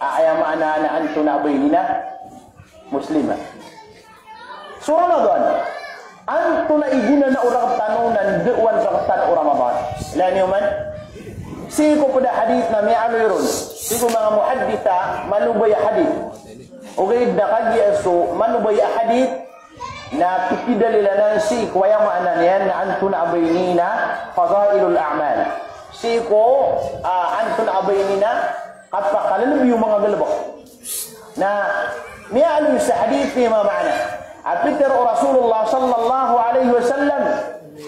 a aya maana na antonaa ba ini na Muslima. So Ramadan, antonaa i gona na o rktano na ndao an rktano o Ramadan? Ilaya niyo man. Sii ko pd a hadith na miyaaloy ron sii ko manga muhadditha, malobay a hadith. Ogaid na kagiya so malobay a hadith na pkidalilan anan sii ko aya maana niyan na antonaa ba ini na fadailul a'mal. Sii ko, ah, antonaa ba ini na kapakalalabi o manga galbk. Na miyaaloy sa hadith i manga maana a pitharo o Rasulullah sallallahu alaihi wasallam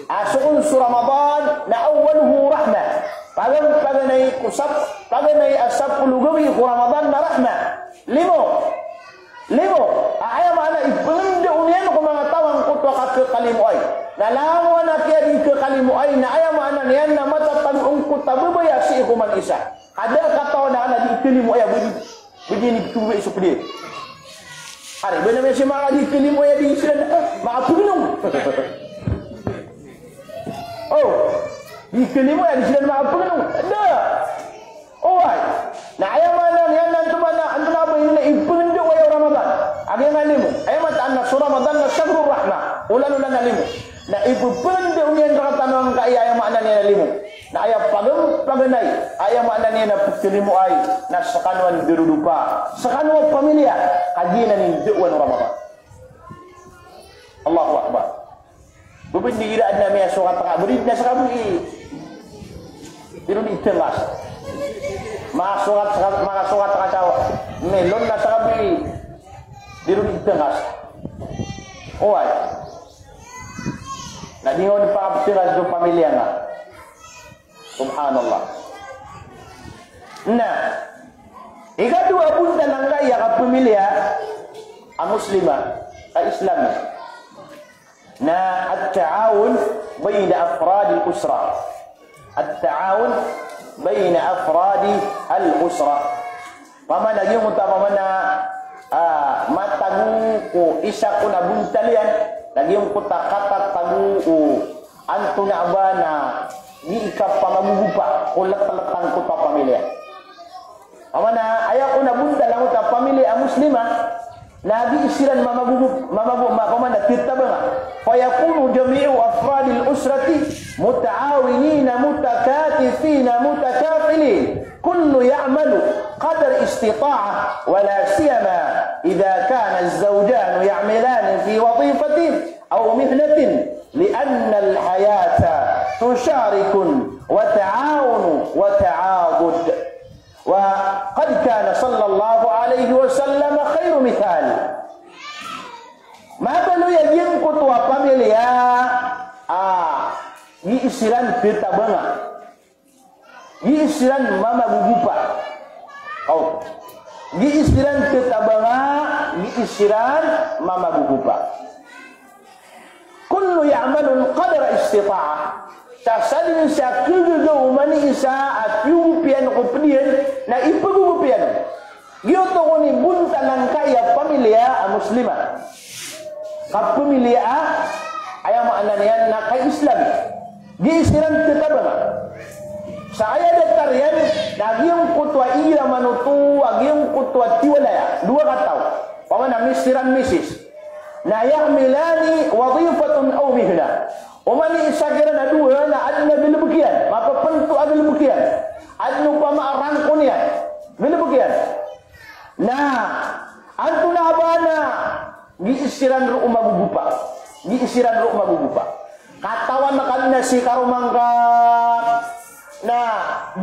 a so on so Ramadan na awwaluhu rahmah. Pagan, paganay ko sap-, paganay a sapolo gawii ko Ramadan na rahmah. Limo. Limo. A aya maana i pngndao niyan ko manga taw angkoto a kakhakalimoay. Na langon a kiya di khakalimoay na aya maana niyan na matatago angkoto a babaya sii ko man isa. Ka da a katawan a kna di kalimoay a ba di, ba di ini pthoba i so pd iyan. Ari, ba na miyasii manga di kalimoay a di siran, ah, manga pgnong. O, di kalimoay a di siran manga pgnong. Da. Oway. Na aya maana niyan na antonaa, antonaa ba ini na ipngndao aya o Ramadan a giyangkai a limo. Aya mataan na so Ramadan na shahrur rahmah. Olan-olan a limo. Na ipphngndao niyan rktano angkaya aya maana niyan a limo. Na aya pagam-, paganay, aya maana niyan na pkhalimoay, na skano a darodopa, skano a pamilya, kagiya na ndao o Ramadan. Allahu Akbar. Ba bn di igira adn a miyasokat ka, ba di na skano i, di ron itngas. Masokat, masokat ka sa, melon na skano i, di ron itngas. Oway. Na di ngka on pakaptngas so pamilya ngka. Subhanallah. Na ikadowa a bontal angkaya kapamilya a Muslima, a Islami, na at-ta'awun بين أفراد الأسرة. التعاون بين أفراد الأسرة. Pamana giyangkoto a pamana, ah, matago ko isa ko na bontal iyan, na giyangkoto a katatago o antonaa ba na di kapamagogopa ko letelet angkoto a pamilya. Pamana aya ko na bontal angkoto a pamilya a Muslima, na di siran mamagogo, mamago, ma, pamana tetabanga. فيكون جميع أفراد الأسرة متعاونين متكاتفين متكافلين، كل يعمل قدر استطاعة، ولا سيما إذا كان الزوجان يعملان في وظيفة أو مهنة، لأن الحياة تشارك وتعاون وتعاضد. وقد كان صلى الله عليه وسلم خير مثال. Mabaloy a giyangkoto a pamilya a, ah, di siran tetabanga. Di siran mamagogopa. Aw. Di siran tetabanga, di siran mamagogopa. كل يعمل قدر استطاعة. Sa sadn sa kagaga o oman i isa a tiyogop iyan ko pd iyan na ipagogop iyan. Giyoto kon i bontal angkai a pamilya a Muslima. Kapamilya a, aya maana niyan na kai-Islami. Di siran tetabanga. Sa aya datar iyan, na giyangkoto a igira manoto a giyangkoto a tiwalaya, dowa kataw. Pamana mister and missus. Na يعملان وظيفة أو مهنة. Oman i isa kiran a dowa na adn a galbk iyan, mapapnto a galbk iyan. Adn opama a rangko niyan, galbk iyan. Na antonaa ba na di siran roo magogopa. Di siran roo magogopa. Katawan ka dn a si karoma ngka na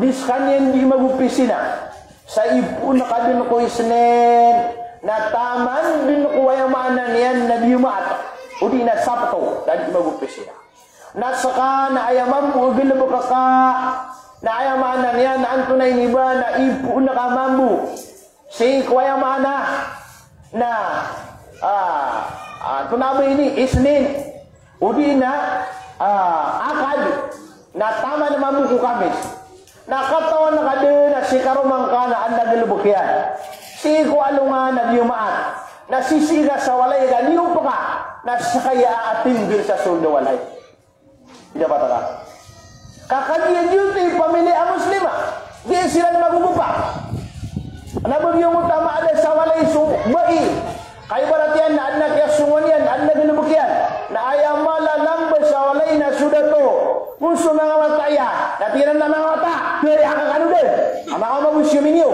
di skaniyan di magopisina. Sa ipoon ka dn ko Isnin, na taman dn ko aya maana niyan na Jumaat, odi na Sabto, na di magopisina. Na ska na aya mambo a galbk ka, na aya maana niyan na antonaa ini ba na ipoon ka mambo sii ko aya maana na, ah, ah, antonaa ba ini, Isnin. Odi na, ah, Akad, na taman mambo ko Kamis. Na katawan ka dn a si karoma ngka na adn a galbk iyan. Sii ko alongan na Jumaat. Na sisii ka sa walay ka di opka. Na ska i a atinggal sa sold a walay. Di dapat ka. Ka kagiya giyoto i pamilya a Muslima. Di siran magogopa. Na ba giyangkoto a maada sa walay so bai. Ka ibarat iyan na adn a kiyasongan iyan, adn a galbk iyan. Na aya malalamba sa walay na so dato. Kon so manga wata iyan, na tig iran a manga wata, kaya ka kano dn. Ama ka mabosiyam iyo.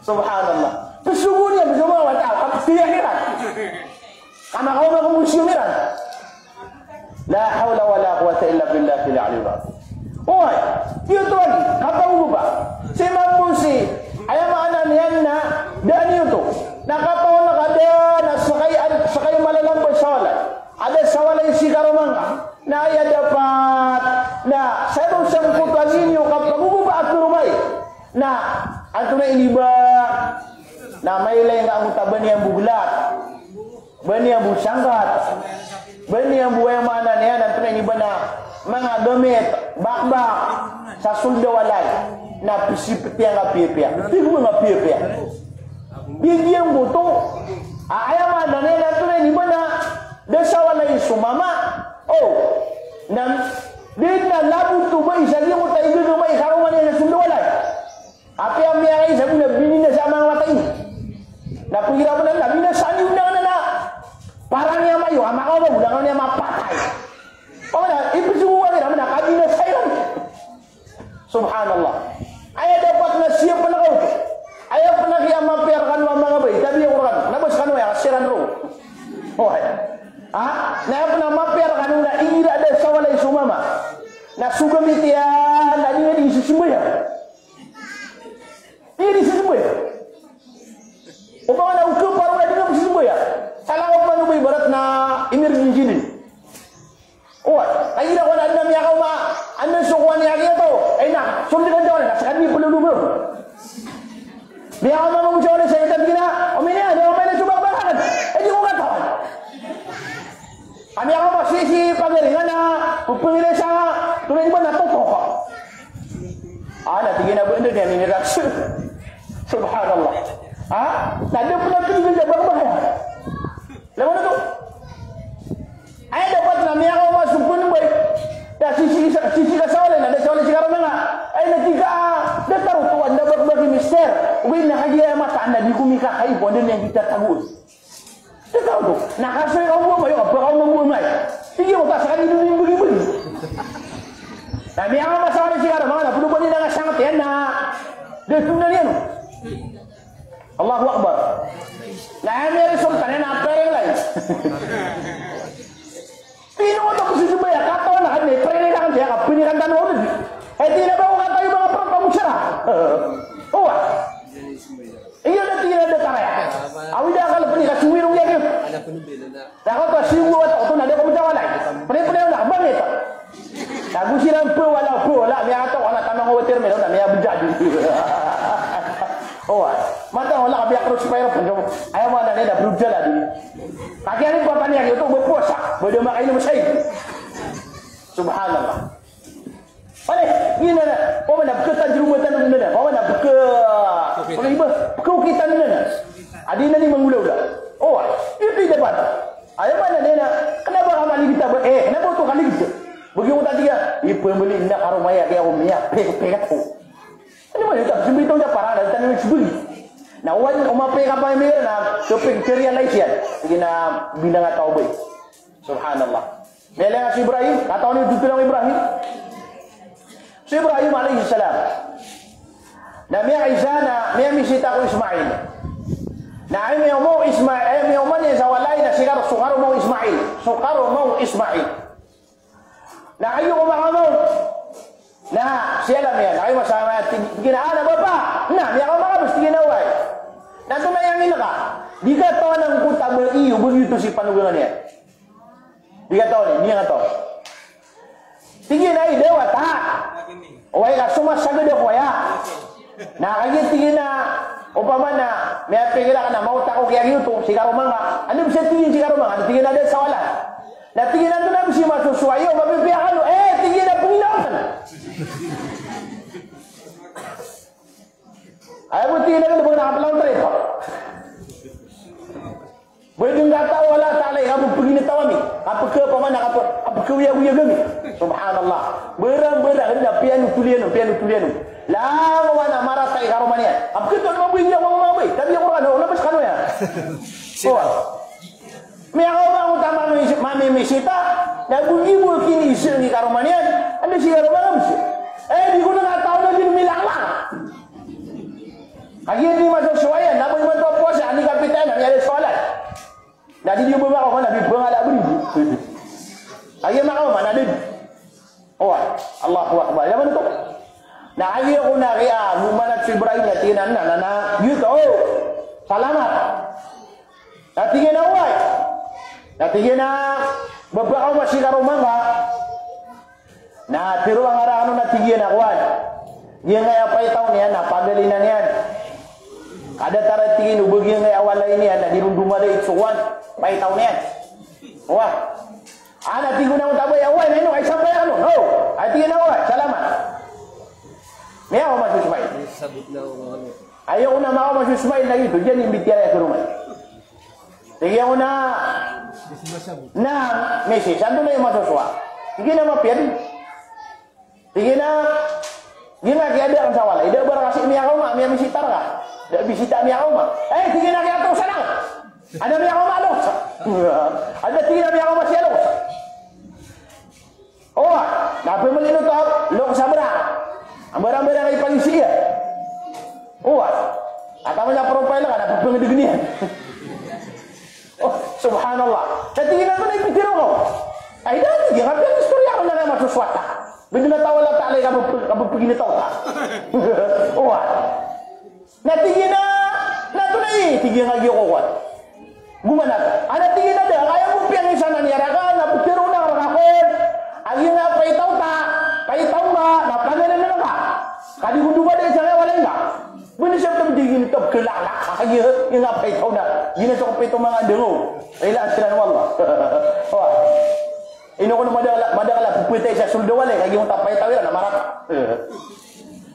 Subhanallah. Psogoon iyan so manga wata, kaptiya iran. Ka makaoma ko mosiyam iran. La hawla wala quwwata illa billahil aliyyil azim. Oway, giyoto lagi, kapagogopa. Si mambo si, aya maana niyan na, da niyoto. Na katawan ka da, na ska i, ad-, ska i malalamba sa walay. Adn sa walay si karoma ngka. Na aya dapat, na, sa ino sangkoto a gii niyo kapagogopa a karoma i. Na, antonaa ini ba, na mailay ngka angkoto a ba niyan bo glat. Ba niyan bo sangkat. Ba niyan bo aya maana niyan, antonaa ini ba na manga gamit, bakbak, sa sold a walay. Na psiptiya ngka piyapiya. Tig o manga piyapiya. Bigyan ko to. A, aya maana niyan, antonaa ini ba na da sa walay so mama. O. Na, di na labot o bai sa giyangkoto a igagama i karoma niyan sa sold a walay. Apiya miyakaisa bo na bini na sa manga wata ini. Na pira bo na, na binasa niyo na, na, na. Parang iya mayo, ama ka ba, udangan iya mapatay. O na, ipsogoon iran na kabinasa iran. Subhanallah. Aya dapat na siya pn a kaoto. Aya pn a kiyamapiya rkano a manga bai, tabiya ko rkano. Na ba skano aya, siran roo. O aya. Ha? Na aya pn a mapiya rkano na igira da sa walay so mama. Na so gamit iyan, na di nga di sisimbayang. Di nga di sisimbayang. Opama na o kaparo na di nga sisimbayang. Sa langowan o ba ibarat na emergency dn. Oway, kagira ko na adn a miyakaoma, adn a so kowan iyan giyoto. Ay na, sold ka dn sa walay, na ska dn i plolobor. Miyakaoma mambo sa walay sa itan gina, o miniyan, o miniyan so bakbakan. Ay di ko katawan. A, Ami ako masisi pagaringan na pupingire sa tulay ba na toto ka. Ah, na tig iyan a ba anda niyan iniraso. Subhanallah. Ha? Na da pn a pn iyan a ba ba. Langon oto. Aya dapat na miyakaoma so pnmbay. Da sisii sa, sisii ka sa walay, na da sa walay si karoma nga. Ay, na tig ka, ah, datar oto, anda ba, ba ki mister. Ogaid na kagiya mataan na di ko mikakaipo, anda niyan di tatagoon. Datar oto. Na kasoy ka o mambo a mayo, ka ba ka o mambo a mayo. Tig iyan oto, sa kadi dun imbagibagi. Na miyakaoma sa walay si karoma nga, na pd o ba niyan nga sangat iyan na da tonaa niyan. Allahu Akbar. Na aya miresulta niyan na pairing lay. Pinoto ko si Subay a katawan a kami, pairing lay ka kami, kaya ka pinikantan o lagi. Ay, di na ba ko katawi ba nga pagpagusara? Owa. Iyo na tig iyan a da taraya. Awi da akal pini ka suwirong iya kaya. Na katawan a siyogo a taw oto na da ko mtawalay. Pene-pene na bangit. Tago siran pawala, pawala, miyakataw ka na tamang o water melon na miyabdad. Owa. Matang wala ka biya crossfire pn. Aya maana niyan na brutal a di. Kagiya rin papaniya giyoto, ba powasa, ba da makainom sa ig. Subhanallah. Pare, giyanan na, pamana pkhatanjrumatan na, pamana pkha, pkha iba, pkhaokitan na. Adi na ni manggolawla. Owa, ito i dapat. Aya maana niyan na, kna ba ka maligid a ba, eh, kna ba oto kaligid. Bagi ko tatiga, ipamali na karoma aya, kaya ko miyapekpek ako. Ano man, ito, sembito niya para, na, tani, sembito. Na, wan, o mapeka pa, na, so pag-realize iyan. Sige na, bilang a taw ba. Subhanallah. Miyailay nga si Ibrahim, katawan iyo dn tano i Ibrahim? Si Ibrahim alayhis salam. Na miyakaisa na miyamisita ko Ismail. Na aya miyaoma o Ismail, aya miyaoma niyan sa walay na si kar-, so karoma o Ismail. So karoma o Ismail. Na kagiya ko makaoma on. Na siyalam iyan, na kagiya masama, tig iyan a, "Ana, bapa." Na miyakaoma ka bs, tig iyan a, "Oway." Na antonaa i angin ka? Di katawan angkoto a ba iyo, ba giyoto si panogangan iyan. Di katawan, di katawan. Tig iyan a, "Ay, da wata." Oway ka so masagad ako aya. Na kagiya tig iyan a, opama na miyapikir akn a maota ako kiya giyoto si karoma nga. Anda bs a tig iyan si karoma nga, tig iyan a da sa walay. Na tig iyan a antonaa bs i masosowa iyo, mapipiya kano. Eh, tig iyan a pngilawatan. Aya bo tig iyan a kna ba ngka na kaplang trip. Ba dn kataw o Allah Ta'ala i kapphgintaw ami. Kapkha, opama na kapkha, kapkhaoyagoyag ami. Subhanallah. Barang-barang, da piyanotol iyan on, piyanotol iyan on. Langowan a marata i karoma niyan. Kapkha to na mambo i giyangkoto a mambo i. Tabiya ko rkano, na bs kano aya. Owa. Miyakaoma angkoto a mami-, mamimisita, na bo giya bo kiniisa i karoma niyan, anda si karoma nga bs. Eh, di ko na kataw na di milaklak. Kagiya di masosowa iyan, na ba imanto a powasa, ani kapita iyan, na miyada sa walay. Na di di o ba makaoma, na di pangala bri. Kagiya makaoma, na di. Owa, Allahu Akbar. Aya man oto. Na aya ko na kiya, gumanat si Ibrahim na tig iyan a, na, na, na, giyoto, o, salamat. Na tig iyan a, oway. Na tig iyan a, ba ba ka o masi karoma nga. Na tharoa nga rakn on na tig iyan a, kowan. Giyangkaya paitaw niyan na pagalinan iyan. Ka datar a tig iyan o ba giyangkaya walay niyan na di ron domadait so kowan. Paitaw niyan. Owa. Ana tig o na o tabay a, oway, na ino, ay sampay akn on. O, ay tig iyan a, oway, salamat. Miyaoma si Ismail. Sabot na o, ano. Aya ko na makaoma si Ismail na giyoto, giyanan i mbitiyarai a karoma. Tig iyan o na, na, misi, sa antonaa i masosowa. Tig iyan a mapiya dn. Tig iyan a, giya nga kiyada akn sa walay, da ba rka sii miyakaoma, miyamisita rka. Da bisita miyakaoma. Eh, tig iyan a kiyatosan akn. Anda miyakaoma, loks. Anda tig iyan a miyakaoma siya, loks. Owa, na pmlin oto, loks a bra. Ang barang-barang a ipagisi iyan. Owa. At ang manya profile ka, na pphangdg niyan. O, subhanallah. Sa tig iyan a antonaa i pitharo ko? Ay, da, tig iyan, kapiya istorya ko na nga masosowa ta. Bidn a taw a Allah Ta'ala i kapphgintaw ta. Owa. Na tig iyan a, na antonaa i, tig iyan a giya ko kowan. Gumanat. Ana tig iyan a da, ka aya bo piyangisanan iyan rka, na ptharoon akn rka kon. A giya nga paitaw ta, paitaw nga, na pagalinan ka. Ka di ko domadait sangkaya walay nga. Bn siya Di gini to, kala, kala, kala, gini, gini, pay taw na. Gini to, pay taw manga dengo. Ila, asiran, wallah. Wa. Ino ko na madakl, madakl a pepetay sa soldo walay, kagiya oto a pay taw iran na marata.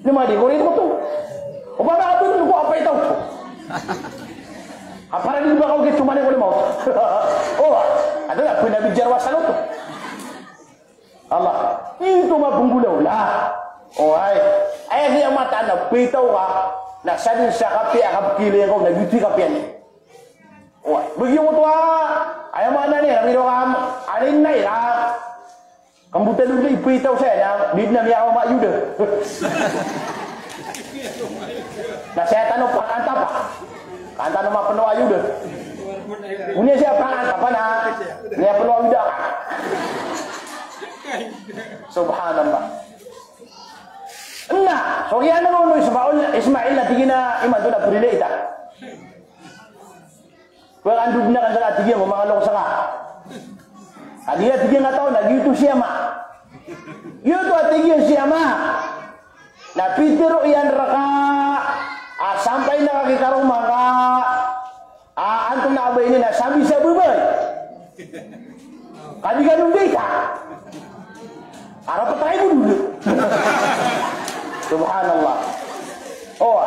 Na madi ko rin ko to. O ba na abot ko a pay taw to. Apara di ba ko gito mani ko lima. O, ado na, pinabijar wa sa loto. Allah. Ito mapenggolaola. O, ay. Ay, di a mataan a pay taw ka. Na sadn sa kapiya, kapiya ko, na giti kapiya ni. Wa, bagi oto a, aya maana niyan, na biro ka, alin na ira. Kambotan o lay pay taw saya na, di na miyakaoma a yuda. Na saya tano pangantapa. Kan tano mapeno a yuda. Oniya saya pangantapa na, miyapeno a yuda ka. Subhanallah. Na, so giyanan o Ismail, Ismail na tig iyan a imanto na prilay ta. Pagandod na kan sa tig iyan, mamangalok sa ka. Adi a tig iyan a taw na giyoto si ama. Giyoto a tig iyan si ama. Na pitero iyan reka a sampay na kagiya karoma ka a antonaa ba ini na sabi sa babay. Ka di ka nonday ka. Ara petay ko dolo. Subhanallah. O,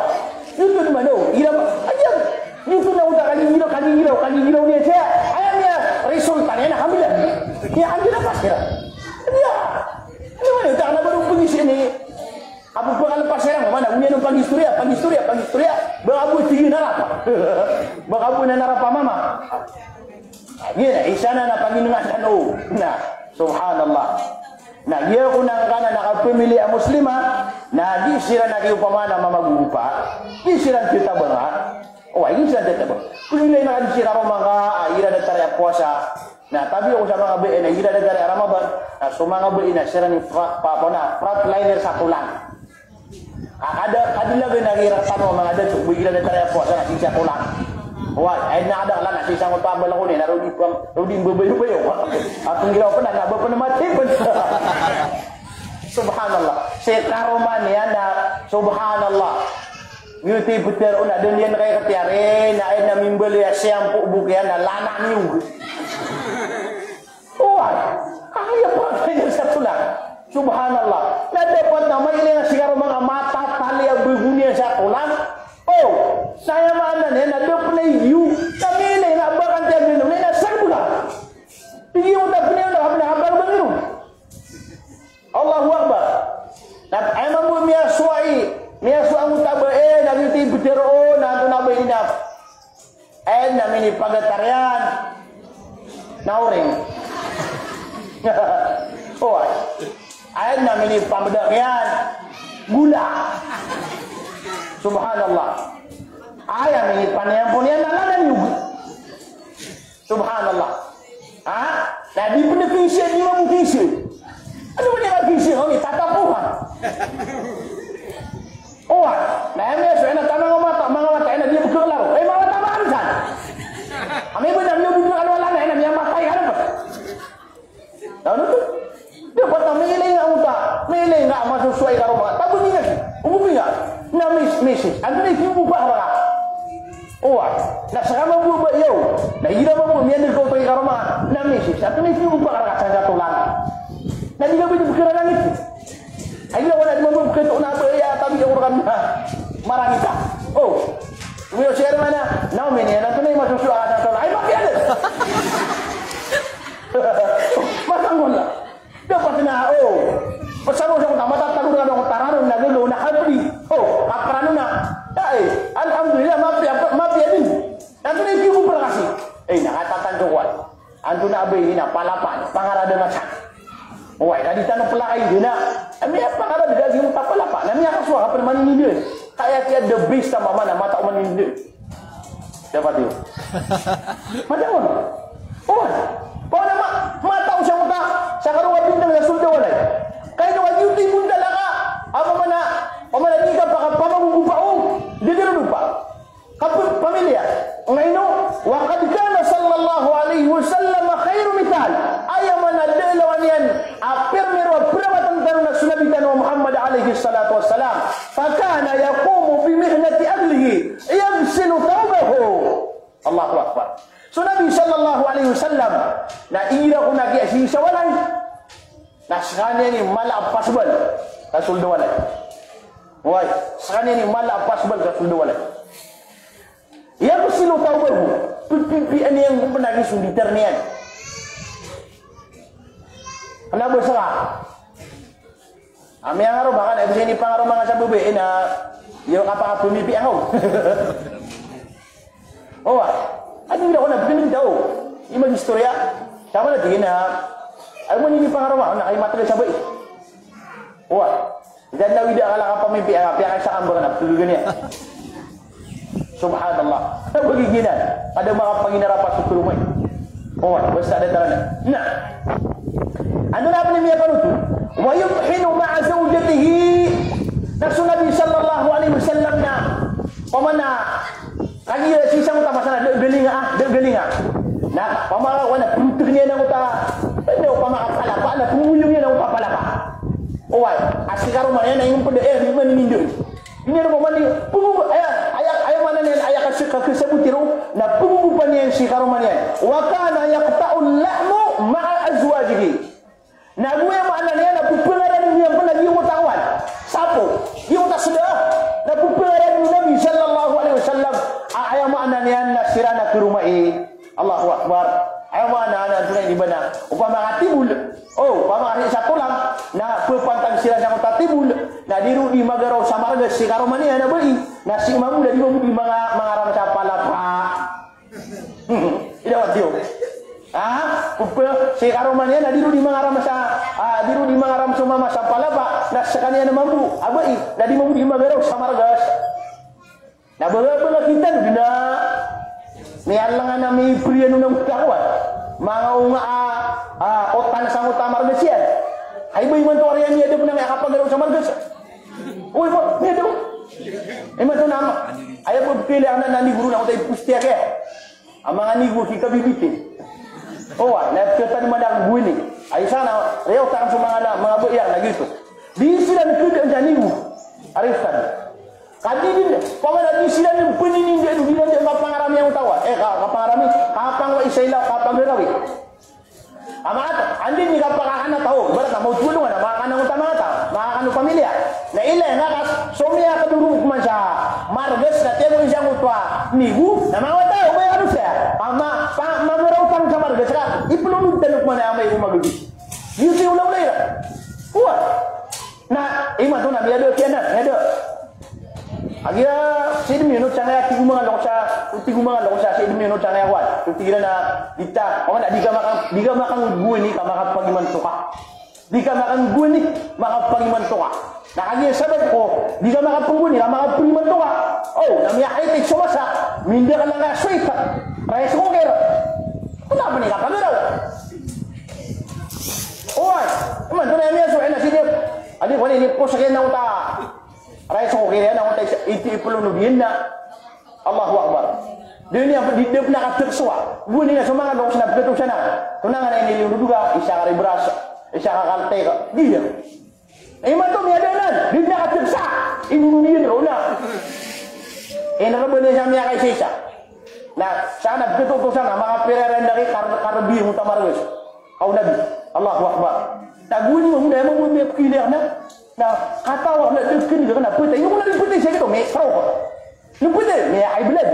ito naman, o, ira, ayan. Ito na oto a kanigiraw, kanigiraw, kanigiraw niyan saya. Aya niyan, resulta niyan na kambilan. Iya, kambilan pa sira. Iya. Ano man, ito, ano ba nung pag-isip ni? Apo pekalepas iran, mana, oniya no pag-istorya, pag-istorya, pag-istorya. Baka bo tig iyan a rap. Baka bo na narap a mama. Giya na, isa na na paginengasan o. Na, subhanallah. Na, giya ko na ngka na kapamiliya a Muslima, na di siran na kiyopaman a mamagogopa, di siran tetabanga. O, ay, di siran tetabanga. Pamiliya na ka di siran karoma ka, a, igira datar aya powasa. Na, tabi ako sa manga bai na igira datar aya Ramadan, na so manga bai na siran i fra-, pa-, pa-, na, frontliner sa tolang. Ka-, kada, kada lagid na igira tano a manga dato, bai igira datar aya powasa na sii sa tolang. Oway, aya na kada kala na sii sa ngoto a balakoni, na rodi pang, rodi mbabayo-bayo. Atong giraw pn na, na ba pn mati pn. Subhanallah. Sii karoma niyan na, subhanallah. Giyoto i petero na, da niyan kaya katiyari, na aya na mimbaloy a siyampo bo kiyan na lana niyog. Oway, kaya pn kaya sa tolang. Subhanallah. Na dapat na mailay na sii karoma a matatali a bago niyan sa tolang. O, saya maana niyan na da pn a iyo. Na mailay na ba kan tiyan bino, na inasar bo ka. Tig iyan o da pn iyan, da pn a habar ba ngiro. Allahu Akbar. Na aya mambo miyasowa i, miyasowa angkoto a bai, na giyoto i petero, na antonaa ba ini na. Aya na minipagatar iyan na oring. Oway. Aya na minipambedak iyan gola. Subhanallah. Aya minipaniyampon iyan na lana niyog. Subhanallah. Ha? Na di pn a kisiya, di mambo kisiya. Ano ba niyan kisiya? Kami tatapohan. Oway. Na aya miyasowa iyan na tano manga mata, manga mata iyan na di pkhaklaro. Ay, manga mata, manga mata. Ami ba na miyabuka kalwala na iyan na miyamatay ka na ba? Ano to? Dapat na mailay nga oto a, mailay nga a masosowa i karoma. Tabang iyan. Ogopi nga. Na mis-, misis. Antonaa i kiyogopa ka rka? Oway. Na seka mambo a ba iyaw. Na igira mambo a miyaneg ka oto i karoma. Na misis. Antonaa i kiyogopa ka rka sa tolang? Na di ka ba di pkhararangit. Ay, igira wala di mambo a pkatoon a ba iya, tabi ako rka na marangit ka. O. Umiyo siya naman na, na, mini, na, antonaa i masosowa ka sa tolang? Ay, mapiya dn. Matanggol na. Dapat na, o. Pasal sa ko, matatago na ako, taranon na gagaw na kapdi. O, kaprano na. Ay, alhamdulillah, mapiya, mapiya dn. Antonaa i kiyogopa rka sii? Ay, na katatanto ko a. Antonaa ba ini na palapa, pangarad a masa. Oway, ka di tano plakay dn a. Ami a pangarad a giyoto a palapa. Na miyakasowa ka pn maninindg. Kaya kiya the best a mama na matao maninindg. Dapat iyo. Matao. Oway. Paano ma-, matao sa mata, sa karoma bintang sa solda walay. Kaya ino ka giyoto i bontal a ka. Apa mana, apa mana di ka paka-, pamagogopa o. Di ka rodopa. Kapamiliya. Nga ino, wa qad kana sallallahu alayhi wa sallam khayru mithal. Aya maana da lawan iyan a pirmiro a pramatan tano na so Nabi tano a Muhammad alayhis salatu wassalam. Fa kana yaqumu bi mihnati ahlihi. Na igira ko na kiyasisa walay. Na skaniyan i mala a pasbal ka sold a walay. Oway, skaniyan i mala a pasbal ka sold a walay. Yaghsilu thawbahu, pphimpian iyan ko pnagiso di tern iyan. Kna ba ska a miyangaroma ka na, ibsa ini pangaroma nga sa bebay, ina, iyo ka pangapemipi ako. Owa, adi nda ko na bkn taw. Ima istorya. Sama na tigin na, ay mo ini pangaroma, na kay matag sa bay. Owa. Dan na wida ka la kapamimpi, ah, piyakaisakan ba ka na, pagagani. Subhanallah. Bagi giyanan. Kada makapanginarapa so karoma i. O, basta da tara na. Na. Antonaa pn i miyapanothol? Wa yut'inu ma'a zawjatihi. Na so Nabi sallallahu alaihi wasallam na, opama na, kagiya sii sangkoto a masa na da a galinga, ah, da a galinga. Na, opama ka na pntg niyan angkoto a, na opama ka palapa, na pngoyong iyan angkoto a palapa. Oway, a si karoma niyan na ingd pd a, eh, di man ini ndo. Ini anda opama ni, pngoyong, aya, aya, aya maana niyan, aya kas-, ka-, kasaboti ron, na pngoyong pn iyan si karoma niyan. Wa kana yaqta'ul lahma ma'a azwajihi. Na goway a maana niyan na pphangarani niyan pn a giyangkoto a kowan. Sapo, giyangkoto a sda, na pphangarani o Nabi sallallahu alaihi wasallam. A, aya maana niyan na siran a karoma i. Allahu Akbar. Aya maana niyan antonaa ini ba na, opama ka tibol. O, opama ka sii sa tolang. Na ppantag siran sangkoto a tibol. Na di ron di magaraw sa margas si karoma niyan a bai. Na sii mambo na di mambo di manga-, mangaram sa palapa. Ida wadiyo. Ah, upa, si karoma niyan, na di ron di mangaram sa, ah, di ron di mangaram so mama sa palapa, na skaniyan mambo a bai, na di mambo di magaraw sa margas. Na bala, bala kita, di na, miyalangan a mipriyan o nang kawan. Manga onga a, ah, otan sangkoto a margas iyan. Ay ba imanto a riyan miyadap na miyakapagaraw sa margas. Oy, ba, miyadap. Imanto na ama. Aya ba pili anak na ni guru na oto i pusti a kaya. A manga nigo ki kabibiti. Owa, na kata di mada ko gowani. Ay sana, riyaw ta kan so manga na, manga bai iyan na giyoto. Di siran kd sa nigo. Ari san. Kadi di, opama na di siran pnini di, di, di, di, kapangarami angkoto a, eh, ka-, kapangarami, kapangwa isa ila, kapagarawi. A manga ta, anda i kapakakan a taw, ibarat na mawto a dongan, na makakan angkoto a manga ta, makakan o pamilya. Na ilay nga ka, so miyakadorog man sa margas na tiyago i sangkoto a nigo, na manga wata, o ba iyan kano saya. Ama, pa, magaraw tano sa margas ka, iplonod tano man a amay ko magagi. Giyoto i olaola iran. Kuwan. Na, imanto na miyada kiyan na, miyada. Agiya, sii dn miyonot sangkaya tig o manga loks a, tig o manga loks a, sii dn miyonot sangkaya kowan. So tig iran a, di ta, opama na, di ka makan, di ka makan gowani ka makapangimanto ka. Di ka makan gowani, makapangimanto ka. Na kagiya sabap ko, di ka makapanggowani ka makapangimanto ka. O, na miyakaitik so masa, mindakl angkaya so itak. Rice cooker. Antonaa pn i kapagaraw. Oway, imanto na miyasowa na sii di. Adi ko ini pos kiyan na ota. Rice cooker iyan, na ota i, i, iplonod iyan na. Allahu Akbar. Di niyan, di, di pn a katagsowa. Gowani na so manga loks na pkatosan a. Tonaa nga na inilonod ka, isa ka ribras, isa ka kaltek. Di iyan. Imanto miyada anan, di pn a katagsa. Inilonod iyan roo na. Ina ka ba niyan sa miyakaisaisa. Na, sana pkatotosan a, manga pira iran daki kar-, karbi angkoto a margas. Kaw Nabi. Allahu Akbar. Na gowani mambo na, mambo miyapkilay na. Na, kataw a na dn kn ka na ptay. Ino ko na dn ptay sa giyoto, mi, taro ko. Ino ptay, miyakaiblad.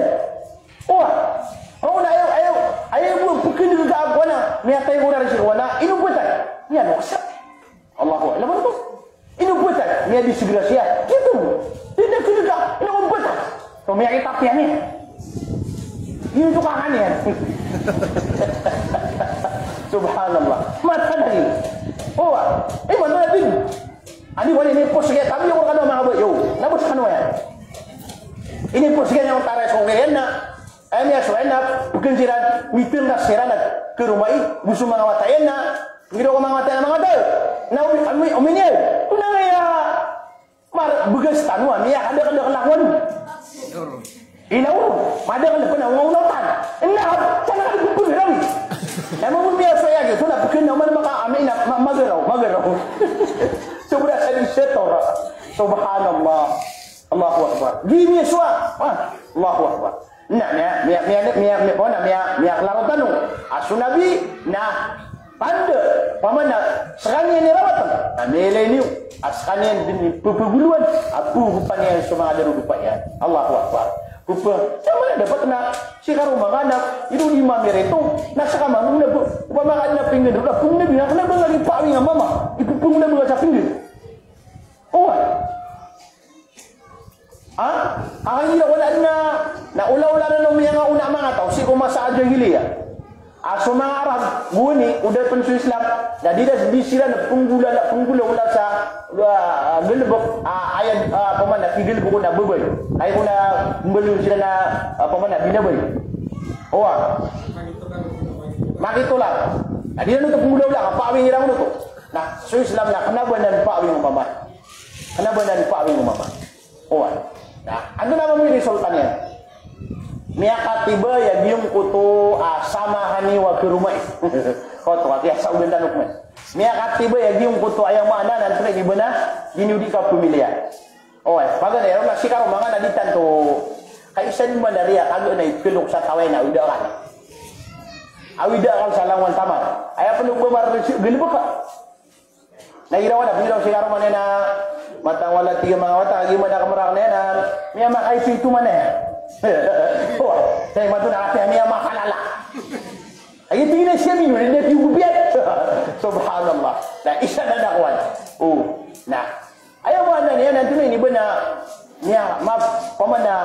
Owa. Kaw na ayaw, ayaw, ayaw bo pkn ka ako na, miyatay ko na rin sii ko na, ino ptay. Miyano ka sa. Allahu Akbar. Ino ptay, miyadisgrasya. Giyoto. Di na kn ka, ino ptay. So miyakita piyan iyan. Giyoto kakan iyan. Subhanallah. Mata na rin. Owa. Imanto na rin. Adi ko ini pos kiyan, tabi ko kano manga bai. Yo, na pos kano iyan. Ini pos kiyan iyan, tara so kiyan na. Aya miyasowa na, pkn siran, mitngkas siran a karoma i, go so manga wata iyan na, ngiro ko manga wata iyan, manga wata. Na omi-, omi-, omi niyan. Tonaa nga iya, mar-, bgas tano a, miyakadakdakl a kowan. Ina o, madakl pn a onga-onga otan. Ina, sana ka di pagarawi. Na mambo miyasowa giyoto na pkn a oman maka, ami na, ma-, magaraw, magaraw. Sobra sa di setor. Subhanallah. Allahu Akbar. Di miyasowa. Ah, Allahu Akbar. Na miya, miya, miya, miya, miya, miya, miya, miyaklaro tano a so Nabi na panda, opama na skaniyan i rawatan, na miyailay niyo a skaniyan dn i ppagolowan a pgopan iyan so manga darodopa iyan. Allahu Akbar. Ppa, sa mana dapat na si karoma nga na ino di mamirito, na ska mambo na bo, opama ka adn a pinggan, na pinggan, na kna ba nga di pawing a mama, ippangona ba nga sa pinggan. Oway. Ha? Aka igira wala na, na olaola na no miyangaona a manga taw sii ko masa a jahiliya. A so manga Arab, gowani, o da pn so Islam, na di da, di siran pnggolawla, pnggolawla sa, ah, galbk, ah, ayad, ah, opama na, kigalbk ko na babay. Ay ko na, mbaloy siran na, ah, opama na, binabay. Owa. Makitolar. Na di ran oto pnggolawla, kapawing iran oto. Na so Islam na kna ba nan pawing o mama. Kna ba nan pawing o mama. Oway. Na antonaa mambo i result iyan? Miyakatibay a giyangkoto a samahani wa karomai. Oto, ati a saogan tano pman. Miyakatibay a giyangkoto a aya maana na antonaa i di ba na, di niyo di kapamiliya. Oway, paganay ron na si karoma nga na di tanto kaisa di manariya, kaganay, kalok sa taw iyan a awida akal. Awida akal sa langowan tamar. Aya pn o ba mar-, galbk ka. Na iraw na, piraw si karoma niyan na matang wala tiga manga wata, kagiya man a kamarak niyan na miyamakaipinto man iyan. Wah, sa imanto na ati a miyamakalala. Ay, ito yun ang siya, yun, hindi na piyugupian. Subhanallah. Na isa na nakuha. Oh, na. Aya maana niyan, antonaa i di ba na, niya, ma-, opama na,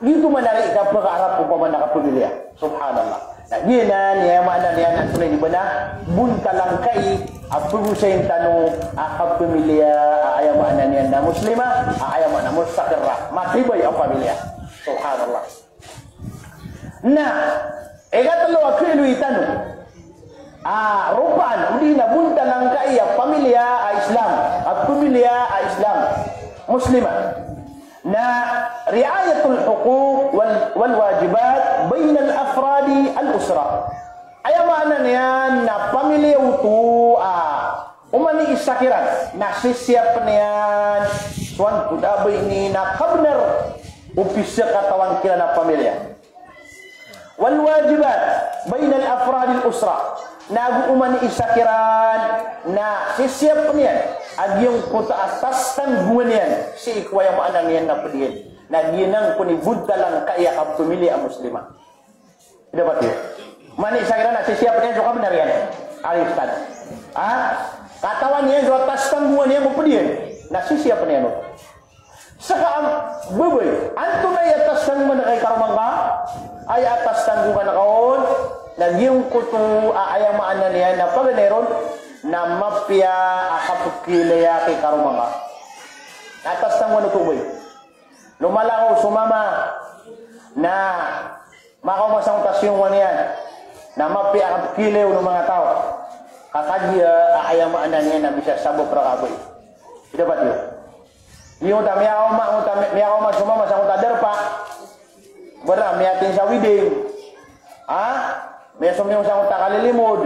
giyoto man ari i kapakaarap ko opama na kapamiliya. Subhanallah. Na giyanan, aya maana niyan, antonaa i di ba na, bontal angkai a pagosayin tano a kapamiliya, a aya maana niyan na muslima, a aya maana mustaqirra. Matibay a pamiliya. Subhanallah. Na, ikatlo a kiloy tano a ropaan, odi na bontal angkai a pamiliya a Islam, a pamiliya a Islam, Muslima. Na ri'ayatul huquq wal, wal wajibat bainal afradi al usra. Aya maana niyan na pamiliya oto a oman i isa kiran na sisiyapn iyan so antonaa ba ini na kabnar o pizakatawan kiran a pamiliya. Wal wajibat bainal afradil usra. Na ago oman i isa kiran na sisiyapn iyan a giyangkoto a tastanggongan iyan sii ko aya maana niyan na pd iyan. Na giyanan kon i bontal angkai a kapamiliya a Muslima. Dapat iyo. Oman i isa kiran na sisiyapn iyan so kabnar iyan. Ari ustad. Ha? Katawan iyan so tastanggongan iyan ko pd iyan. Na sisiyapn iyan oto. Ska a babay, antonaa i tastanggongan ka i karoma ngka? Aya tastanggongan ka on, na giyangkoto a aya maana niyan na paganay ron, na mapiya a kapkhailaya ki karoma ngka. Na tastanggongan oto o babay. Lomalakaw so mama, na makaoma sangkoto a siyongan iyan, na mapiya a kapkhailay o manga taw. Ka kagiya a aya maana niyan na misasabap rka a babay. Dapat iyo. Iyo ta miyakaoma, ta mi-, miyakaoma so mama sangkoto a darpa. Bra, miyatin sa widing. Ha? Miyasomiyong sangkoto a kalilimod.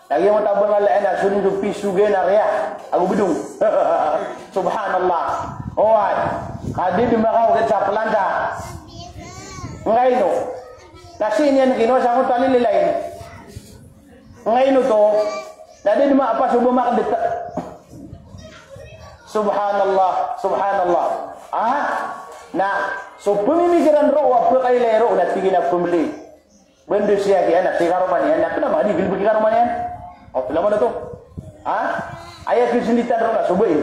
Lagid o tabang a laya na sodn so piso giyangkaya a riya ago bdong. Subhanallah. Oway. Ka di dn makaokit sa planta. Ngkaino? Na sii niyan kinowa sangkoto a lililay. Ngkaino oto? Na di dn maapa so ba makdta. Subhanallah. Subhanallah. Ah? Na so pmimikiran roo a pkailay roo na tig iyan a pmbli. Banda siya ki anak, si karoma niyan, na kna ba di galbk i karoma niyan. O, pila man oto. Ha? Aya kisinditan ron na so babay.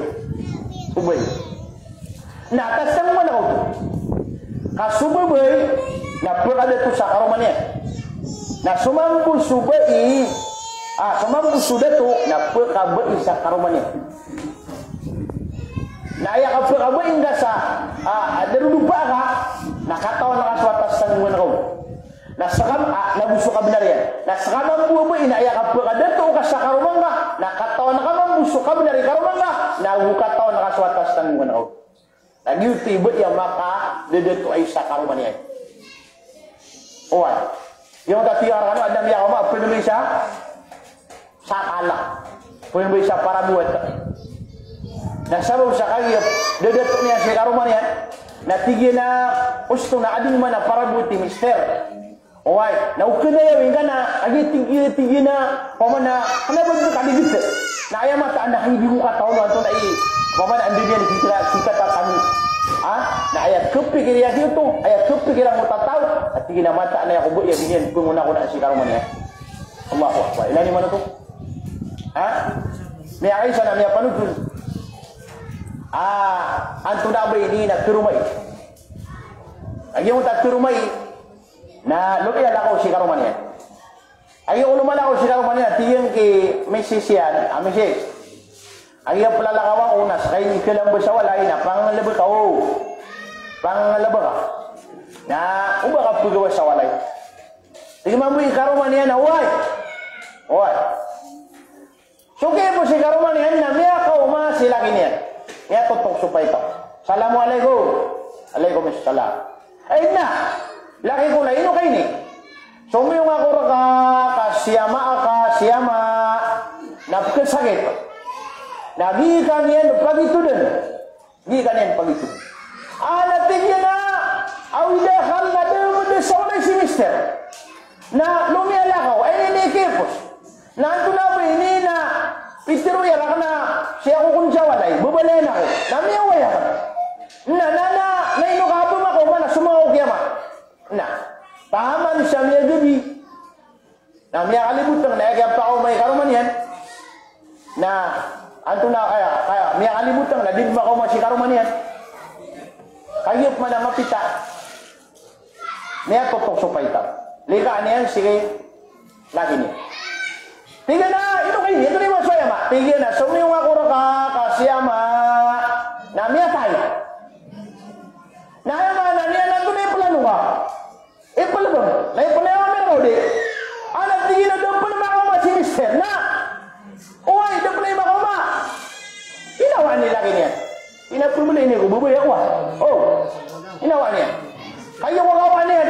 So babay. Na tastanggongan ka oto. Ka so babay na pkadato sa karoma niyan. Na so mambo so babay, ah, so mambo so dato na pkabay sa karoma niyan. Na aya kapkabay ngka sa, ah, darodopa ka, na katawan ka so tastanggongan ka on. Na ska, ah, na go so kabnar iyan. Na ska mambo a babay na aya kapkadato ka sa karoma ngka, na katawan ka mambo so kabnar i karoma ngka, na go katawan ka so tastanggongan ka on. Na giyoto i babay a makadadato ai sa karoma niyan. Oway. Giyangkoto a tig akn rkano a adn a miyakaoma a pd on sa sakala. Pd on sa parabowat. Na sabap sa kagiya dadato niyan si karoma niyan. Na tig iyan a, osto na adn man a parabot i mister. Oway, na o kna aya wingka na, agi tig iyan, tig iyan a, pamana, kna ba dn ka di gita. Na aya mataan na kagiya di ko kataw no antonaa i, pamana, anda niyan kita, kita ta kami. Ha? Na aya kapikir iyan giyoto, aya kapikir angkoto a taw, na tig iyan a mataan a aya ko ba aya niyan, pngonakona si karoma niyan. Allahu Akbar. Ilay niyo man oto. Ha? Miyakaisa na miyapanothol. Ah, antonaa ba ini na karoma i. Agi oto a karoma i. Na lomiya lakaw si karoma niyan. Agi o lomalakaw si karoma niyan, tig iyan ki misis iyan, a misis. Agi a plalakaw ako na ska i kalamba sa walay na pangalaba ka, o. Pangalaba ka. Na o ba ka pgawa sa walay. Tig mambo i karoma niyan a, oway. Oway. So kiyapos i karoma niyan na miyakaoma si laki niyan. Miyatotok so paitaw. Assalamu alaikum. Alaikum assalam. Ay na, laki ko, na ino ka ini? Somiyong ako rka ka siyama aka, siyama, na pkhasakit. Na gii ka niyan pagitodn. Gii ka niyan pagitodn. Ah, na tig iyan a, awid akal na da, da sa walay si mister. Na lomiya lakaw, ay ini kiyapos. Na antonaa ba ini na pitharo iyan rakn a sii ako kon sa walay, babalayan ako. Na miyaoway akn. Na, na, na, na ino ka ba makaoma na somakaw ki ama. Na, taman sa miyagabi. Na miyakalibotng na aya kiyapakaoma i karoma niyan. Na antonaa, aya, aya, miyakalibotng na di makaoma si karoma niyan. Kagiya pman a mapita. Miyatotok so paitaw. Likaan iyan si laki niyan. Tig iyan a, ino ka ini? Ino ka ini, siyama? Tig iyan a, somiyong ako rka ka siyama, na miyatay. Na aya maana niyan na antonaa i plano ka? Ipalbng. Na ipalbng iyan o di. Ana tig iyan a da pn makaoma si mister. Na. Oway, da pn makaoma. Inawaan i laki niyan. Ina pmbli ini ko babay ako, a. O. Inawaan iyan. Kagiya ko kawaan iyan.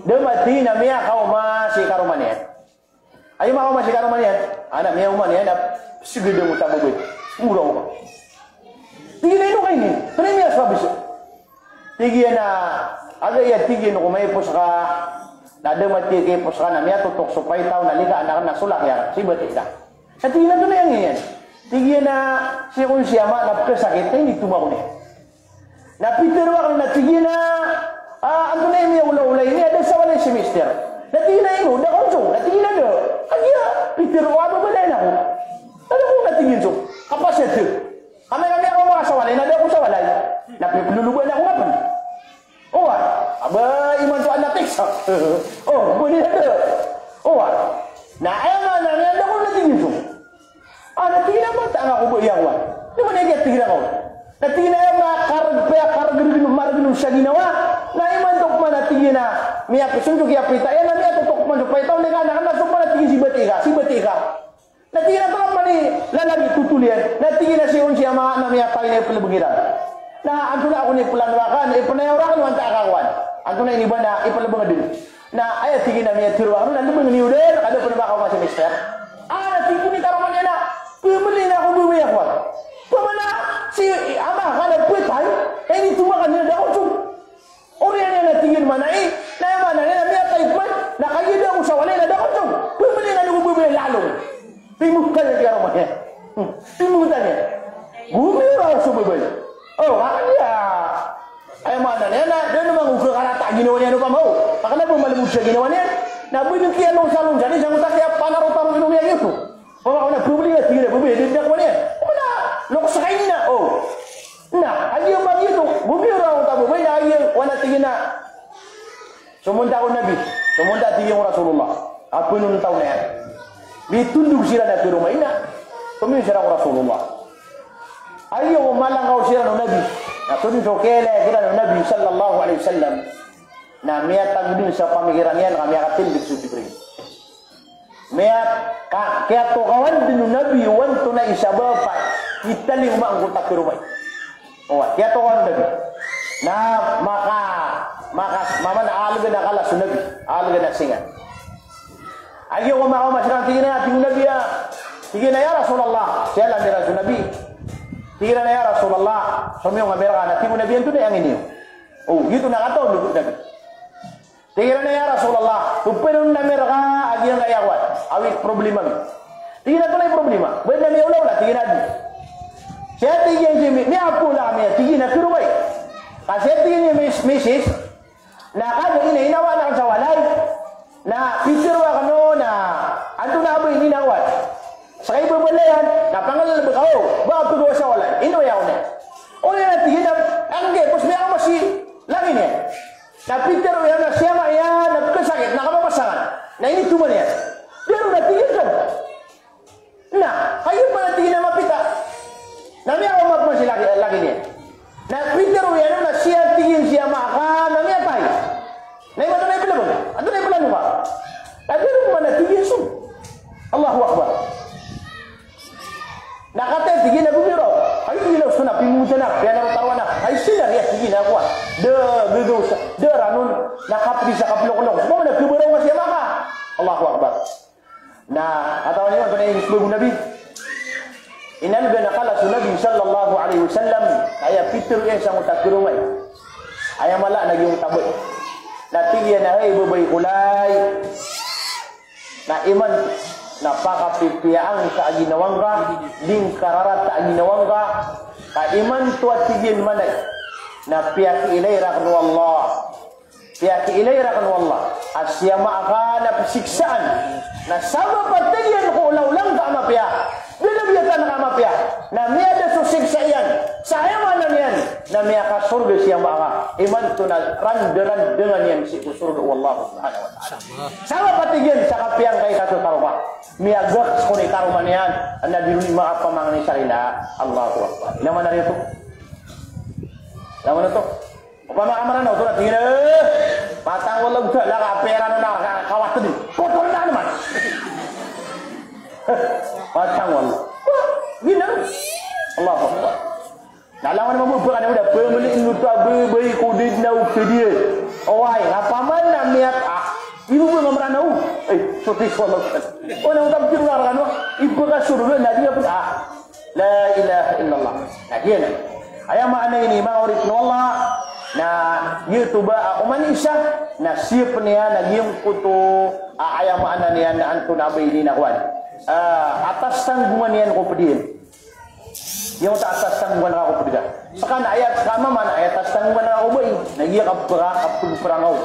Da mati na miyakaoma si karoma niyan. Aya makaoma si karoma niyan, ana miyaoma niyan a psgdn o ta babay. Mora o ba. Tig iyan a ino ka ini? Kna miyasabs. Tig iyan a, aga iya, tig iyan, ko maipos ka, na da mati kipos ka na miyatotok so paitaw na likaan akn na so laki akn, si bati ka. Sa tig iyan a, antonaa i angin iyan? Tig iyan a, sii kon siyama na pkhasakit, na initoma ko niyan. Na pitharo akn na tig iyan a, ah, antonaa i miyaolaola ini a da sa walay si mister. Na tig iyan a ino, da ka on song? Na tig iyan a da. Kagiya pitharo a babalayan ako. Na da ka on, na tig iyan song. Kapasad. Amay ka miyakaoma ka sa walay, na da ako sa walay. Na piphloloban ako ngka pn. Oway. Aba, imanto a na text. O, bo niyan da. Oway. Na aya maana niyan da ka on, na tig iyan song. Ah, na tig iyan a mataan a ko ba aya ko a. Di man aya tig iyan a ko. Na tig iyan a aya makarg, paya kargrgn, margn sa ginawa. Na imanto pman a tig iyan a miyapsontok iyan a pita iyan, na miyatotok pman so paitaw, na ika na, na so pman a tig iyan si bati ka, si bati ka. Na tig iyan a tolak pman i lalagid, totol iyan. Na tig iyan a sii on siyama na miyatay na ipalbng iran. Na antonaa kon i plano akn, ipnayaw rakn o antaa ka kowan. Antonaa ini ba na ipalbng dn. Na aya tig iyan a miyatharo akn on na lbng niyo dn, ka da pn makaoma si mister. Ah, na tig iyan i karoma niyan a, pmbli ngka ko babay ako a. Pamana si ama ka na ptay, initoma ka niyan a da ka on song. Oriyan iyan a tig iyan a maana i, na aya maana niyan na miyatay pman, na kagiya da ako sa walay na da ka on song. Pmbli ngka niyo ko babay a lalong. Pimokal iyan i karoma niyan. Hmm. Pimokal iyan. Gomiraw so babay. O, kagiya. Aya maana niyan na, da niyan mangogkarata a ginawa niyan opama o. Ka kna ba malbod sa ginawa niyan. Na ba niyan kiyalonsalonsa niyan sangkoto a kiyapanarotaro iyan o miyagiyoto. Opama ka na pmbli ngka, tig iyan a babay, da, da kowan iyan. Opama na, loks ka ini na, o. Na, kagiya ba giyoto, gomiraw oto a babay na, kagiya, wana tig iyan a. Somonta ko Nabi, somonta, tig iyan, ko Rasulullah. A pnontaw niyan. Mitondog siran a karoma ina. Tomiyon siran ko Rasulullah. Aya o malangkaw siran o Nabi. Na tomiyon so kiyailay kiran o Nabi sallallahu alaihi wasallam. Na miyatag dn sa pamikiran iyan ka miyakatindg so Jibril. Miya, ka, kiyatokawan dn o Nabi o antonaa i sabap a italingoma angkoto a karoma i. O, kiyatokawan o Nabi. Na maka, maka, mamana algn a kala so Nabi, algn a singa. Agi o makaoma siran, tig iyan a, tig o Nabi a, tig iyan a, ya Rasulullah, siyalm iran so Nabi. Tig iran a, "Ya Rasulullah, somiyong ami rka." Na tig o Nabi, "Antonaa i angin iyo?" O, giyoto na kataw o Nabi. Tig iran a, "Ya Rasulullah, pphanoon ami rka a giyangkaya kowan, awid problema mi." Tig iyan a, "Antonaa i problema?" "Ba adn a miyaolaola," tig iyan a, "di." "Sii," tig iyan, "sii mi-, miyapola kami," tig iyan, "a karongay." "Ka sii," tig iyan, "misis, na kagiya ina-inawa akn sa walay. Na pitharo akn on a antonaa ba ini na kowan. Ska i babalayan, na pangalbka o ba pagawa sa walay. Ino iya on." Aya na tig iyan a, "Anggi, pos miyakamasi laki niyan." Na pitharo iyan a sii a ama iyan na pkhasakit, na kapapasangan. Na initoman iyan. Di ron a tig iyan ka. Na kagiya pn a tig iyan a mapita. Na miyakaoma pman si laki, laki niyan. Na pitharo iyan on a sii a tig iyan sii a ama ka na miyatay. Na imanto na iplano. Antonaa i plano ka? Na di ron pman a tig iyan so. Allahu Akbar. Na kataya tig iyan a gomiraw. Ay, tig iyan a, so na pimota na, piyanarotaro na. Ay, sii na riya tig iyan a kowan. Da, gagaw sa, da ranon, na kapdi sa kaploklok. So pman a khabaraw ka sii a ama ka. Allahu Akbar. Na katawan iyo antonaa i inisbag o Nabi? Inalogan a kala so Nabi sallallahu alaihi wasallam, aya pitharo iyan sangkoto a karongay. Aya mala na giyangkoto a babay. Na tig iyan a, "Hay babay ko lay. Na imanto na pakapipiyaan ka a ginawa ngka, di ngka rarata a ginawa ngka, ka imanto," a tig iyan, "manay na piyakiilay rakn o Allah. Piyakiilay rakn o Allah a sii a ama ka na psiksaan. Na sabap a tig iyan ko olaola ngka a mapiya, da a biyatan ka a mapiya, na miyada so siksa iyan. Sa aya maana niyan na miyakasorga sii a ama ka. Imanto na randrandangan iyan sii ko sorga o Allah subhanahu wa ta'ala." Sabap a tig iyan sa kapiya ngka i kakaroma. Miyagaks kon i karoma niyan, na di ron i makapamangni sa kila. Allahu Akbar. Ino maana niyan oto? Ino maana oto? Opama ka Mranaw oto na tig iyan a, eh, matang o Allah ta'ala ka pera na ka-, kawat di. Kotor na naman. Matang o Allah. Wah, gina. Allahu Akbar. Na langon mambo ba ka na oda pamili ino to a babay ko di na okit di. Oway, opama na miyat, ah, ino ba nga Mranaw? Eh, so ti so Allah. O na oto a piro na rkano. Iba ka sorga na di a pd, ah. La ilaha illallah. Na giyanan. Aya maana ini, manga oripn o Allah, na giyoto ba a oman i isa, na sii pn iyan, na giyangkoto a aya maana niyan na antonaa ba ini na kowan. Ah, atas tanggungan iyan ko pd iyan. Giyangkoto a atas tanggungan ka ko pd ka. Ska na aya, ska mama na aya atas tanggungan ka ko babay. Na giya kapaka, kapagprang ka on.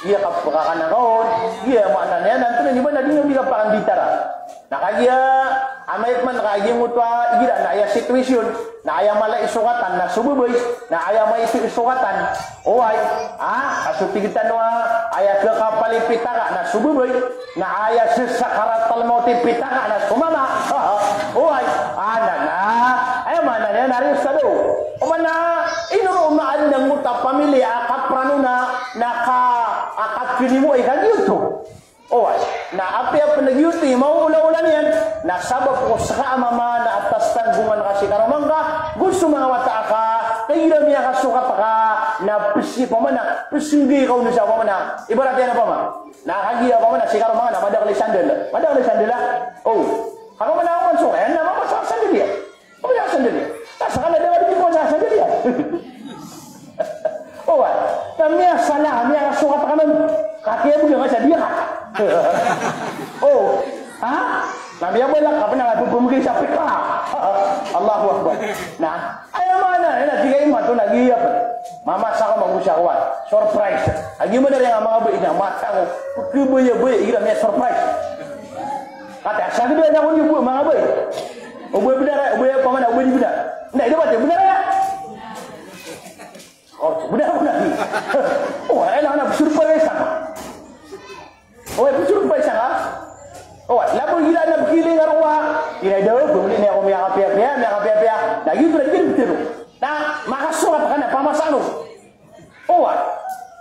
Giya kapakakan ka on. Giya maana niyan, antonaa ini ba na di nga di kapakanditara. Na kagiya amay pman ka giyangkoto a igira na aya situation, na aya mala i sokatan na so babay, na aya maito i sokatan. Oway, ah, a so tig tano a aya kakapal i pitaka na so babay, na aya sakaratal mawt i pitaka na so mama. Oway, ah, na, na, aya maana niyan na riyo sa daw. Opama na ino ron maadn angkoto a pamilya a kaprano na, na ka, a kakilimo i kagiyoto. Oway, na apiya pn a giyoto i maolaola niyan, na sabap ko ska a mama na atas tanggungan ka si karoma ngka, go so manga wata aka, kagiya miyakasokat ka, na psi, opama na, psnggi ka on sa opama na, ibarat iyan opama. Na kagiya opama na si karoma ngka na madakl i sandal. Madakl i sandal, ah. O. Ka opama na opama so, eh, na mama sa sandal iyan. Opama na sandal iyan. Na ska na da a di ko na sandal iyan. Oway. Na miyasala, miyakasokat ka man. Kakiya bo nga sa diya ka. O. Ha? Na miyabalak ka pn a pphmgay sa pika. Allahu Akbar. Na, aya maana, aya na tig a imanto na giya pn. Mamasa ka man go sa kowan. Surprise. A giya man a riyan a manga babay na masa ko. Pkhabayabaya igira miya-surprise. Kata, sagad iyan a kon iyo bo manga babay. O ba bnar, o ba, opama na, o ba di bnar. Na, ino ba di bnar a? O, bnar, bnar. O, aya na, na, surprise ka. O, surprise ka. O, labo igira na pkiling a roo a. Ina daw, bumili niyan ko miyakapiyapiya, miyakapiyapiya. Na giyoto na giyoto. Na, makasokat ka na pamasa on. Oway.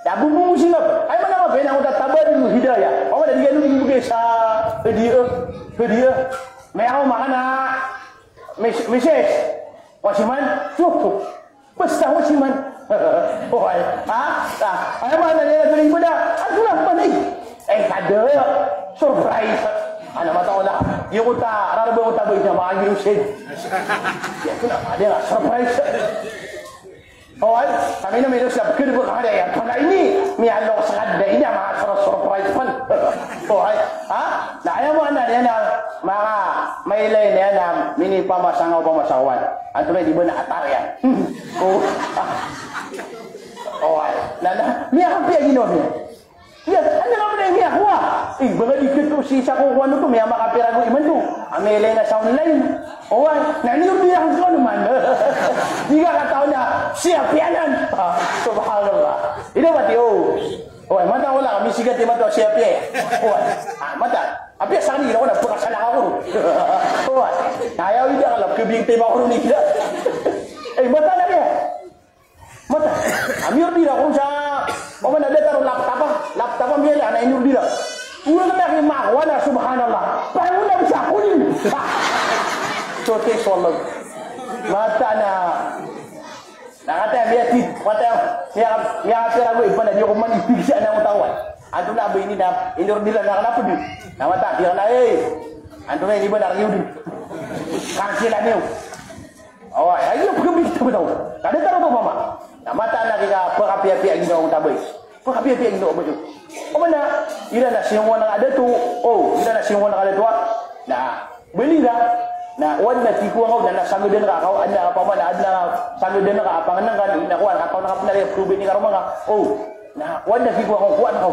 Da bo bo mo singap. Aya maana niyan ba na oto a tabadul hidayah. Oway, da di iyan on imbgay sa hadiya. Hadiya. Miyakaoma ka na mes-, message. Wasiman. Suko. Basta wasiman. Oway. Ha? Ah, aya maana niyan na ibadah. Ano lang ba na eh? Eh, kada. Surprise. Ana mata ola, iyo ko ta rarba ko ta ba ina magi usid. Iya ko na ada surprise. Oway, kami na milo sa kede ba kada ya pala ini. Miyalo sa kada ina manga sur- surprise pan. Oway, ha? Na aya mo ana niyan na manga mailay niyan na mini pamasangaw pamasawan. Antonaa i di ba na atar iyan. Oh. Oway, na na miyakapiya ginawa niyan. Iya, anda ka pala ini ako ah? Eh, baka di ka to si isa ko kuwan to, may makapira ko iman to. Amay lay na sa online. Oway, na niyo di ako sa naman. Di ka kataon na siya piyanan. Ah, subhanallah. Ina mati, oh. Oway, mata wala kami sigat di mata siya piya. Oway, ah, mata. Apiya sa kanila ko na pagkasala ako. Oway, ayaw ida ka lang, kabing tema ko rin ida. Eh, mata na kaya. Mata, ami ordira ko sa, o mana datar o laptop a, laptop a miyala na iniordira. Uwa na ki makuha na, subhanallah. Paano na bisa ko yun? So, te, so, Allah. Mata na, na kata miyati, mata, miya, miya, pera ko, iba na di ko man ipigsa na ko tawan. Anto na ba ini na, iniordira na kanapa di? Na mata, di ka na, eh. Anto na ini ba na rin yun? Kansila niyo. Oway, ay, iyo, pagambit kita ba daw? Kada taro ba, mama? Na mata na kika, pakapiyapiya ginawa ko tabay. Pakapiyapiya ginawa ko tabay. O mana, ira na siyong wana ka dato. O, ira na siyong wana ka dato, ah. Na, bali na. Na, wan na tiko ako, na, na, sagadan ka, ako, adna ka, pama, na, adna ka, sagadan ka, apangan ka, na, kuwan, ako, na, kapnari, prubi ni karoma ka. O, na, wan na tiko ako, kuwan ako.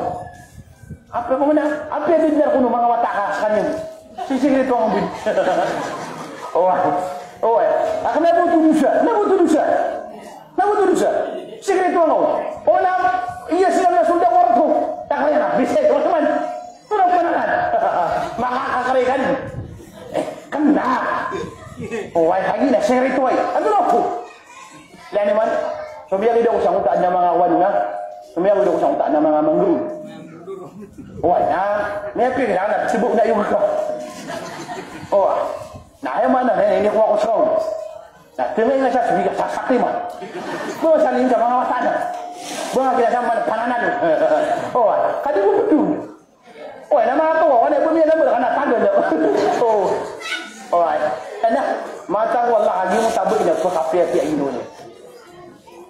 Apiya ko mana, apiya bidnar ko no manga wata ka skaniyan. Sisikreto ako bin. Oway. Oway. Ako na bo to dosa, na bo to dosa. Na bo to dosa. Sikreto ako. O na, iya sila na sunda ko orto. Takaya na, bisay ko naman. Tura pa naman. Makakakarikan. Eh, kena. Oway, lagi na sikreto ay. Ano na ako? Lani man, somiyagid ako sa ngota na manga kuwan na, somiyagid ako sa ngota na manga mangrove. Oway, na, miyapir na, na, sibok na yung ka. O, na, aya mana, na, ini ko ako sa kaw. Na, tingay nga sa, sabi ka, sasakti man. Ba, sa linda, manga wata na. Ba, kaya sa man, pananan. Oway, kadi mo betul. Oway, na manga towa, oway, na bamiyan na bala ka na tagal na. O. Oway. Ana, mata ko Allah, agi mo tabay na pakapiyapiya ino niyan.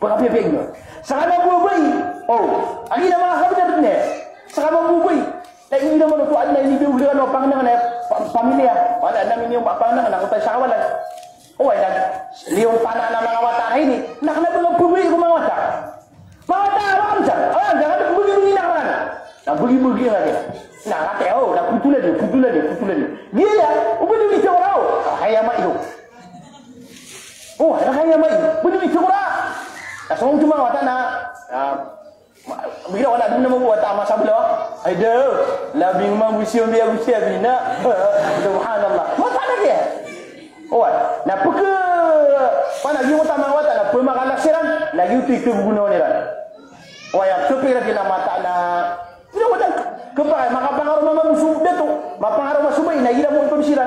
Pakapiyapiya ino. Saka na bo babay. O. Agi na manga kabnar niyan. Saka na bo babay. Na ino naman oto, adna ini biyo bala ka na pangnangan na pa-, pamilya. Wala na miniyo pangnangan na kota sa kawalan. Oway, na liyo tana na manga wata ka ini. Na kena ba nga babay ko manga wata. Manga wata, manga wata. Awan, jangan bagi-bagi na kena. Na bagi-bagi lagi. Na kata, o, na putulan iyo, putulan iyo, putulan iyo. Giya, o ba di bitiya ko ra, o. Kaya ma iyo. O, na kaya ma iyo. Ba di bitiya ko ra. Na so manga wata na, na, bigla wala dun na manga wata a masabla. Ay daw, labing mambo siyo biya bo siya bina. Subhanallah. Wata na giya. Oway, na peke, pana giyoto a manga wata na pemakala siran, na giyoto i kegogonawan iran. Oway, a peke iran kina mata na, giyoto a mata, kepakay, makapangaroma mambo so dato, mapangaroma so bai, na igira montod siran.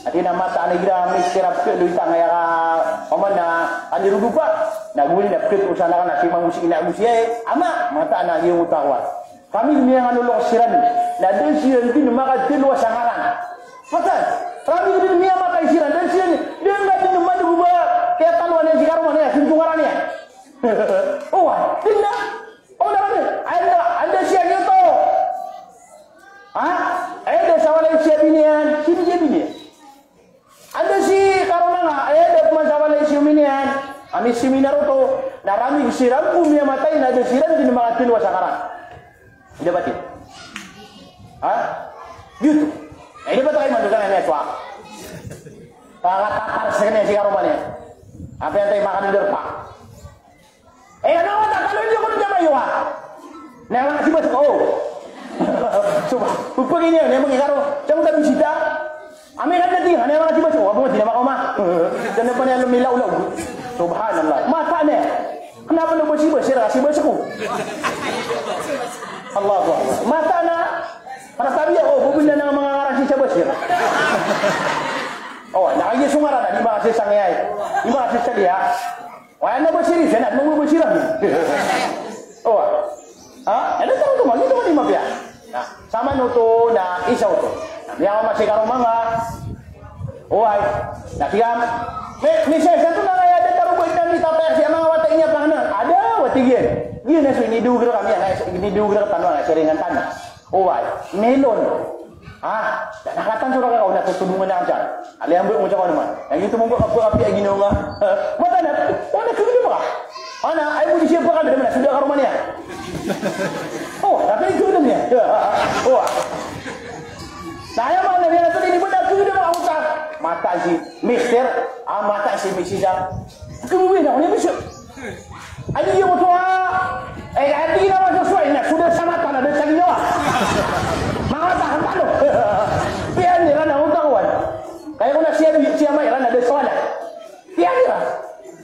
Ati na mata na igira miskira peke, doy tangaya ka, oman na, ani rodopa, na gowani na peke, osan aken na si mambo si ina go si aya, ama, mata na giyoto a kowan. Kami miyanganolok siran, na da siran dn makatlo a sangaran. Matan, kami dn miyamatay siran, da siran, da nga dn madgo ba kiyataloan iyan si karoma niyan, sintongaran iyan. Oway, dn na. Oway, na kami, anda, anda siya giyoto? Ha? Anda sa walay siya biniyan, sini siya biniyan. Anda si karoma nga, aya da pman sa walay si omi niyan, ami seminar oto, na ramig siran ko miyamatay na da siran dn makatlo a sangaran. Ida pati. Ha? Giyoto. Na ida pati kay mando sa kanya suwa. Pangatapar sa kanya si karoma niyan. Apiya tayo makadadar pa. Eh, ano, wata, kalo niyo ko dn jamayo, ha? Na, wala si bas ko. So, upag ini, ne, mangikaro. Siyang ta bisita. Ami ka dati, ne, wala si bas ko. Abo, di na makaoma. Dn na pa niya lumilaw-law. Subhanallah. Mata ne. Kenapa na ba si bas, si bas ko? Allahu Akbar. Mata na. Para sabi ako, bubin na ng mga ngarasi sa bas, eh. O, na kagiya so ngaran, di ba kasi sangayay? Di ba kasi saliya? Wala na ba siri, siya na, mo ba sira? O, ha? Ano tawag ko, mali naman di mapiya. Na samanoto na isa oto. Na miyakaoma si karoma nga. Oway. Na siyam. Mi-, misaisa to na ngaya datar o ba ina mitapaya siya manga wata inya pangna. Ada wata iyan. Iyan na so inidoger kami, inidoger tano, siringan tano. Oway. Melon. Ha? Na katawan so raka ka o na totodongan a ka. Aliyambo mo sa kano man. Lagi to mo ba ka ba kapiya ginawa nga. Mata na. O na kagdam ka. Ana, ay mo di siya ba ka, da man na, suda ka roma niya. O, na kagdam niya. O. Na aya maana niyan na to, di ba na kagdam ka, utak. Mata si Mister, a mata si Missus a. Kagdam na, o niya, Mister. Adi iyo oto a, eh, adi na masosoy na, suda sa mata na, da sa ginawa. Manga wata, ano? Piyan iran a oto a kawan. Kaya ko na siya, siya ma iran a da sa wala. Piyan iran.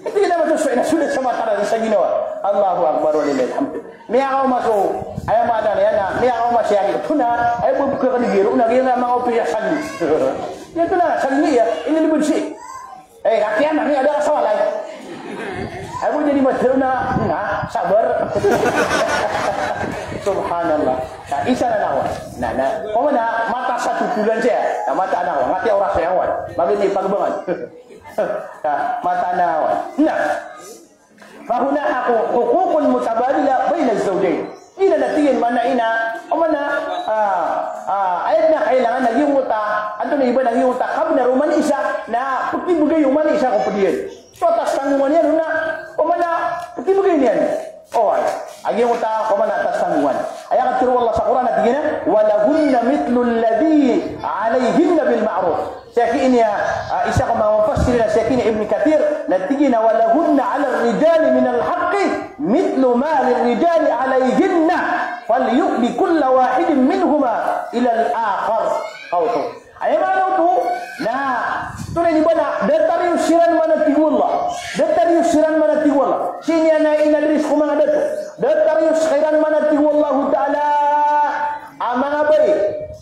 Adi na masosoy na, suda sa mata na, da sa ginawa. Allahu Akbar, walillahil hamd. Miyakaoma so, aya maana niyan na, miyakaoma siya, ito na, ay, bubka ka ni Giro, na, gaya nga manga opiya sagli. Ito na, sagli ya, ini libod si. Eh, kakiyan na, ini ada ka sa walay. Ay, bo, jadi matero na, na, sabar. Subhanallah. Na, isa na nawa. Na, na, o mana, mata sa tutulan siya. Na, mata na nawa. Ngati oras siya, wan. Magini pagbangan. Na, mata na nawa. Na. Fahuna huqu-, huququn mutabadila baina zawjayn. Ina na tiyan mana ina, o mana, ah, ah, ayad na kailangan na giyangkoto, antonaa i ba na giyangkoto, kabnar o oman i isa, na pkibgay o oman i isa ko pd iyan. So, atas tanggongan iyan, na, o mana, pkibgay niyan. O, ay. A giyangkoto, o mana, atas tanggongan. Aya katharo o Allah sa Qur'an, na tig iyan a, "Walahunna mithlu alladhi alayhinna bil ma'ruf." Sii ki ini, ah, isa ko manga mufassirin a sii ki ini Ibn Kathir, na tig iyan a, "Walahunna 'ala ar-rijali minal haqqi mithlu ma lir-rijali 'alayhinna, falyu'ti kulla wahidin minhuma ilal akhar." Kaoto. Aya maana oto, na, tonaa i ba na, datar iyo siran mana tig o Allah. Datar iyo siran mana tig o Allah. Sii niyan a in-address ko manga dato. Datar iyo siran mana tig o Allahu Ta'ala. A manga bai,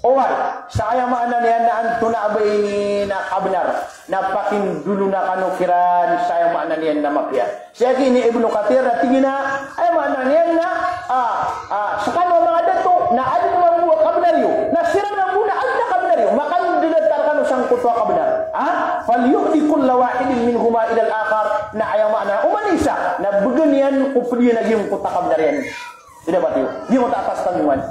oway, sa aya maana niyan na antonaa a bai na kabnar, na pakindolona kano kiran sa aya maana niyan na mapiya. Sii ki ini Ibnu Kathir na tig iyan a, aya maana niyan na, ah, ah, skano a manga dato, na adn mambo a kabnar iyo, na siran mambo na adn a kabnar iyo, makandadatar kano sangkoto a kabnar. Ha? Falyu'ti kulla wahidin minhuma ilal akhar, na aya maana, oman i isa, na bgan iyan ko pd iyan a giyangkoto a kabnar iyan. Di dapat iyo. Di mo ta atas tanggungan.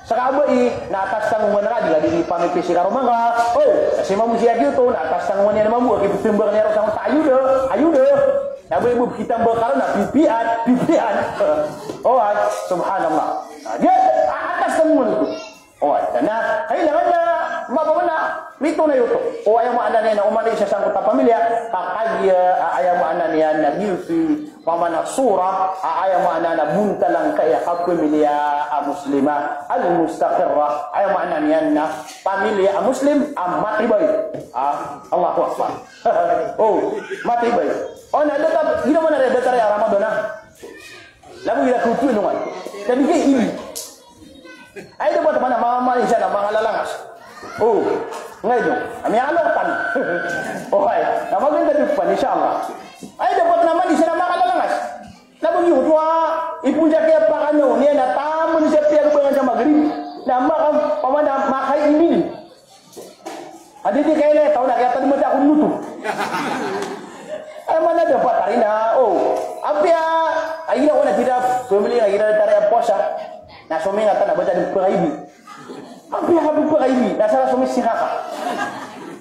Sa kabai, na atas tanggungan ka, di ka di pamipisi ka roma ka. O, kasi mambo siya giyoto, na atas tanggungan iyan mambo, aki pitimbang niyan roo sa mata, ayo da, ayo da. Na ba ibo kitambang ka roo, na pipian, pipian. O, ay, subhanallah. Na, di, a-, atas tanggungan oto. O, ay, na, kailangan na, mapamana, mito na giyoto. O, aya maana niyan na oman i isa sangkoto a pamilya, ka kagiya, a-, aya maana niyan na giyoto i pamana sura, a, aya maana na bontal angkaya a kapamilya a Muslima, al-mustaqirra, aya maana niyan na pamilya a Muslim a matibay. A, Allahu Akbar. O, matibay. O, na datar, ginawa na re, datar a Ramadan a. Lago ira kutu ilongan. Jadi kay ini. Ay, dapat mana, mama, isa na manga lalangas. O, ngayon, ami ang alokan. O, ay, na maganda din pa, inshallah. Ay, dapat naman, isa na manga lalangas. Na bagi ko, tua, ipon siya kaya pakano, niya na tamon siya piyagbangan sa Maghrib. Na maka, pamana, makainin. Adi di kaya taw na, kaya tadi mata ko nuto. Ay, mana dapat hari na, o. Apiya, ay, ina ko na tidak, pamili na, ina tari a puasa. Na sumingat na, bata di pakaini. Apiya, ka pakaini, na sara sumisi kaka.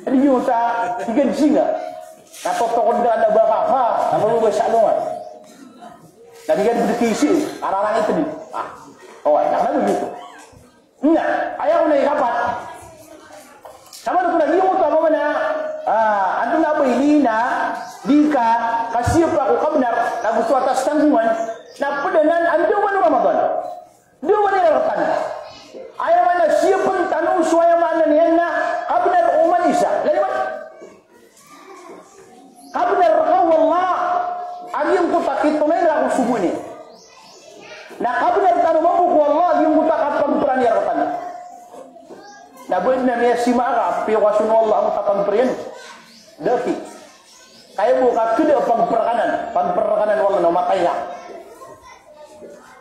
Adi yung ta, tiga di singa. Na totokod na, na baka ka, na mababa sa alongan. Na tiga di kisi, ararang ito di. A, o, ay, na, na begitu. Na, aya ko na ikapat. Sa manoto na giyoto a pamana, a, antonaa ba ini na di ka kasiyapa ko kabnar, na gosto atas tanggongan, na pd anan a da wano Ramadan. Da wano i raratan. Aya maana siyapn tano so aya maana niyan na kabnar o oman i isa. Lagi man. Kabnar rka o Allah a giyangkoto a kitonayn rka ko sogo ini. Na kabnar tano mambo ko Allah a giyangkoto a kapagpraniya rktano. Na ba adn a miyasima ka a piyokason o Allah angkoto a pagpraniya. Da ki. Kaya bo ka kda a pagprkanan, pagprkanan o Allah na matay ka.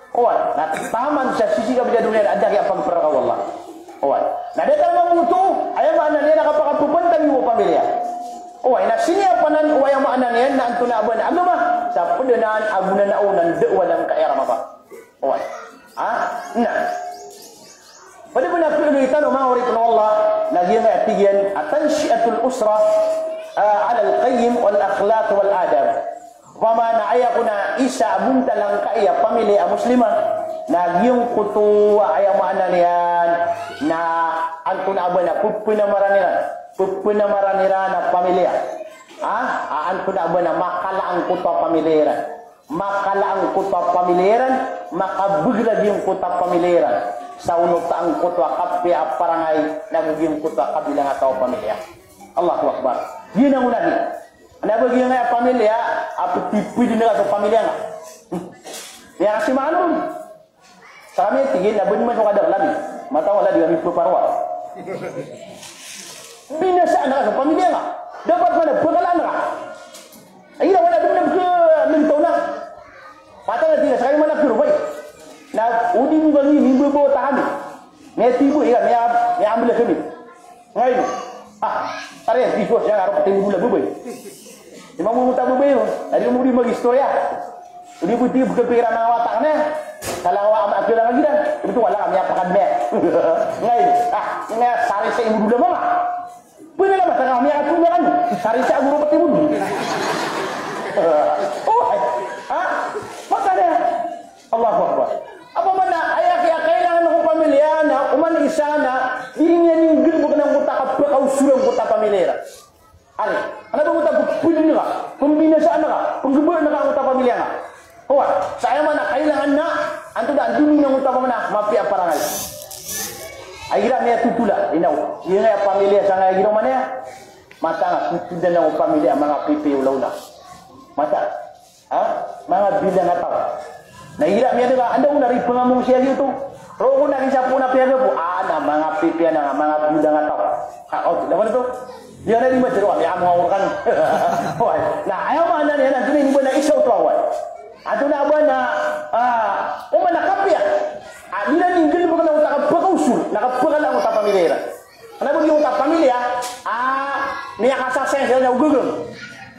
Oway, na taman sa sii sa kabila doniya na da a kiyapagprka o Allah. Oway. Na datar mambo oto, aya maana niyan na kapakapapantag iyo ko pamilya. Oway, na sii niyan panan, oway, aya maana niyan na antonaa ba na agama, sa pd anan a gonanao na ndaowan angkaya Ramadan. Oway. Ha? Na. Pd pn a pd tano, manga oripn o Allah, na giyangkaya tig iyan a tanshi'atul usra, ah, ala al-qiyam wal akhlaq wal adab. Opama na aya kon a isa a bontal angkaya pamilya a Muslimah, na giyangkoto a aya maana niyan na antonaa ba na pphanamaran iran, pphanamaran iran a pamilya. Ha? A antonaa ba na makala angkoto a pamilya iran. Makala angkoto a pamilya iran, makabagr a giyangkoto a pamilya iran. Sa onot angkoto a kapiya a parangay, nago giyangkoto a kabilangataw a pamilya. Allahu Akbar. Giyanan i onaan. Kna ba giyangkaya pamilya a pd, pd na ka so pamilya nga. Miyakasi maano. Sa kami, tig iyan a bn man so kadakl ami. Matao a lagid ami pparwa. Binasaan ka so pamilya nga. Dapat man a pkalaan ka. Ay, ira wala dn na bka mingtaw na. Matao na tig iyan sa kami man a pkharoba. Na o di mo kami, mimbabaw ta kami. Miyatibo, iya, miya, miyambla kami. Ngayon, ah, pare, di ko siya nga ro pati mo gula babay. Di mo mo ta babay, no? Adi mo di mag-istorya. Di ko di ko pira na wata ka na. Kala wa ama akila ka gidan. Ito wala kami apakad na. Ngayon, ah, nga sari sa imo dula mama. Pwede na ba, tanga kami akad na kan. Sari sa aguro pati mo. Oh, ay. Ha? Mata na. Allahu Akbar. Opama na aya kiyakailangan ko pamilya na oman isa na di niyan inggalbk angkoto a kapakaosor angkoto a pamilya iran. Ari, kna ba angkoto a pphilin ka, pmbinasaan ka, pnggbaan ka angkoto a pamilya nga. Oway, sa aya maana kailangan na antonaa, di niyan angkoto a pamana mapiya a parangay. Ay, igira miyatotola, inaw. Giyangkaya pamilya sangkaya giraw man aya. Mata nga, totolan ko pamilya, manga pipiya olaola. Mata. Ha? Manga bilangataw. Na igira miyadn ka, anda ko na ri pngamong siya giyoto. Roo ko na kisapo na piyagapo. Ah, na manga pipiya na nga, manga bilangataw. Ha, o, dapat ito. Di na di matero, kami amo nga orkan. Oway. Na, aya maana niyan, antonaa i ba na isa oto, oway. Antonaa ba na, ah, oman a kapiya. Ah, di niyan inggalbk angkoto a kapakaosor, na kapakala angkoto a pamilya iran. Kna ba giyangkoto a pamilya a miyakasasaya siran o gagang.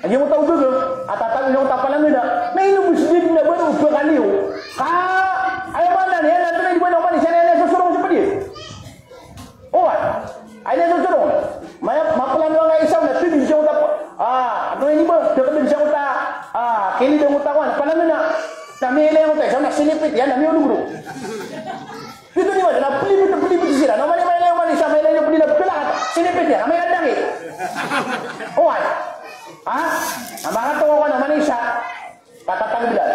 Giyangkoto a o gagang a tatago giyangkoto a palangana. Na ino bo sii dn a ba ron o pkaliyo. Ka aya maana niyan na antonaa i di ba na oman isa na aya niyan sosorong sa pd iyan. Oway. Aya niyan sosorong. Maya, mapalangana nga isa na tdg sangkoto a, ah, antonaa i di ba, tdg sangkoto a, ah, kilid angkoto a kowan, palangana. Na miyailay angkoto a isa na sinipit iyan na miyaolog ron. Giyoto di ba, na plibit, plibit siran. Na oman i mailay, oman i isa, mailay niyo plibit, plibit iyan, na mailay daki. Oway. Ha? Na makatokawan, oman i isa. Katatanggilan.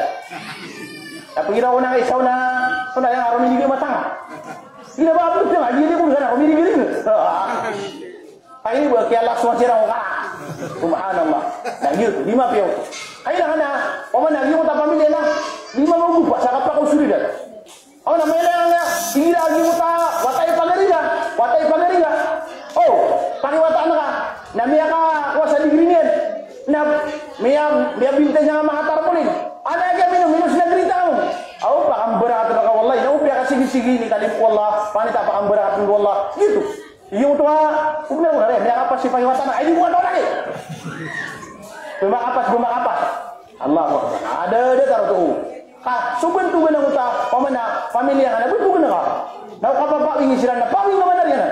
Na pgira ko na isa na, so na aya nga romirig a mata nga. Gina ba, abot ka nga, gina ko na romirig-irig. Ay, ba, kiyalasowan siran ko kara. Subhanallah. Na giyoto, di mapiya oto. Kailangan na, oman na giyoto a pamilya na, di magogopa sa kapakaosor iran. Aw, na mailay nga, igira a giyoto a wata i pagari nga, wata i pagari nga. O, pakiwataan ka, na miyakakowa sa degree niyan. Na miya, miyabintay sa nga manga tarpaulin. Ana, aya mino, mino sina grita mo. Aw, pakambarakatan ka, wallahi. Na o piyakasigisigi ini kalimpo, wallah. Panita pakambarakatan, wallah. Giyoto. Iyo oto a, o bnar ko na ri, miyakapas i pakiwata na, ay, di ko kataw lagi. Bmakapas, bmakapas. Allahu Akbar. Ada, ada taro to. Ka, so bantogan angkoto a, pamana, pamilya ka na, bantogan ka. Na o kapapawing siran na, pawing ka man a riyan.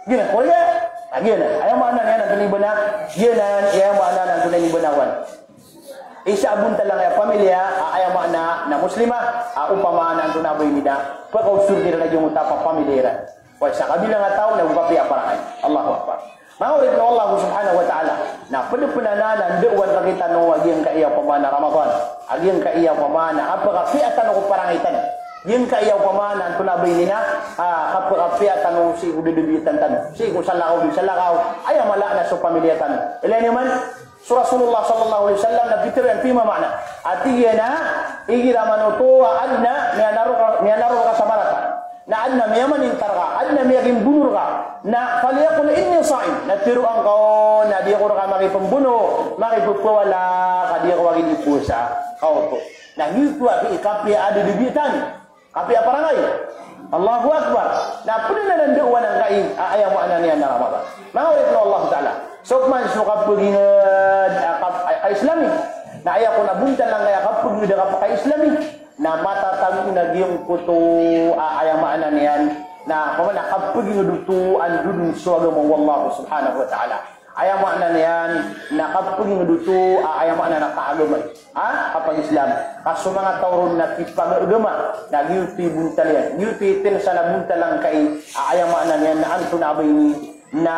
Giyanan, ko riyan. Ah, giyanan. Aya maana niyan antonaa i ba na, giyanan, aya maana niyan antonaa i ba na wan. Isa a bontal angkaya pamilya, a, aya maana na Muslimah, a, opama na antonaa ba ini na, pakaosor iran a giyangkoto a pamilya iran. Oway, sa kabilangataw na go kapiya a parangay. Allahu Akbar. Manga oripn o Allah subhanahu wa ta'ala. Na pd pn anan a ndaowan rktano a giyangkaya opama na Ramadan. A giyangkaya opama na kapakapiya tano ko parangay tano. Giyangkaya opama na antonaa ba ini na, ah, kapakapiya tano sii ko dadabitan tano. Sii ko salakaw dn salakaw. Aya mala na so pamilya tano. Ilay niyo man, so Rasulullah sallallahu alaihi wasallam na pitharo iyan, fima ma'na. A tig iyan a, igira man oto a adn a miyanaro ka, miyanaro ka sa marata. Na adn a miyamaningtar ka, adn a miyakimbono rka. Na falyaqul inni sa'im. Na tharoa ngka on a di ako rka makipmbono, makipphawala, ka di ako lagid i powasa. Ka oto. Na giyoto a kapiya a dadabiya tano. Kapiya parangay. Allahu Akbar. Na pd anan a da'wa angkai a aya maana niyan na Ramadan. Manga oripn o Allah Ta'ala. So pman so kapagingd a kap-, a, a Islami. Na aya kon a bontal angkai a kapagingd a kap-, a Islami. Na matatago na giyangkoto a aya maana niyan na, pman a kapagingd oto a ndodon so agama o Allah Subhanahu wa Ta'ala. Aya maana niyan na kapagingd oto a aya maana na kaagama. Ha? Kapag-Islam. Ka so manga taw ron na kipagagama. Na giyoto i bontal iyan. Giyoto i tinsa na bontal angkai a aya maana niyan na antonaa ba ini na,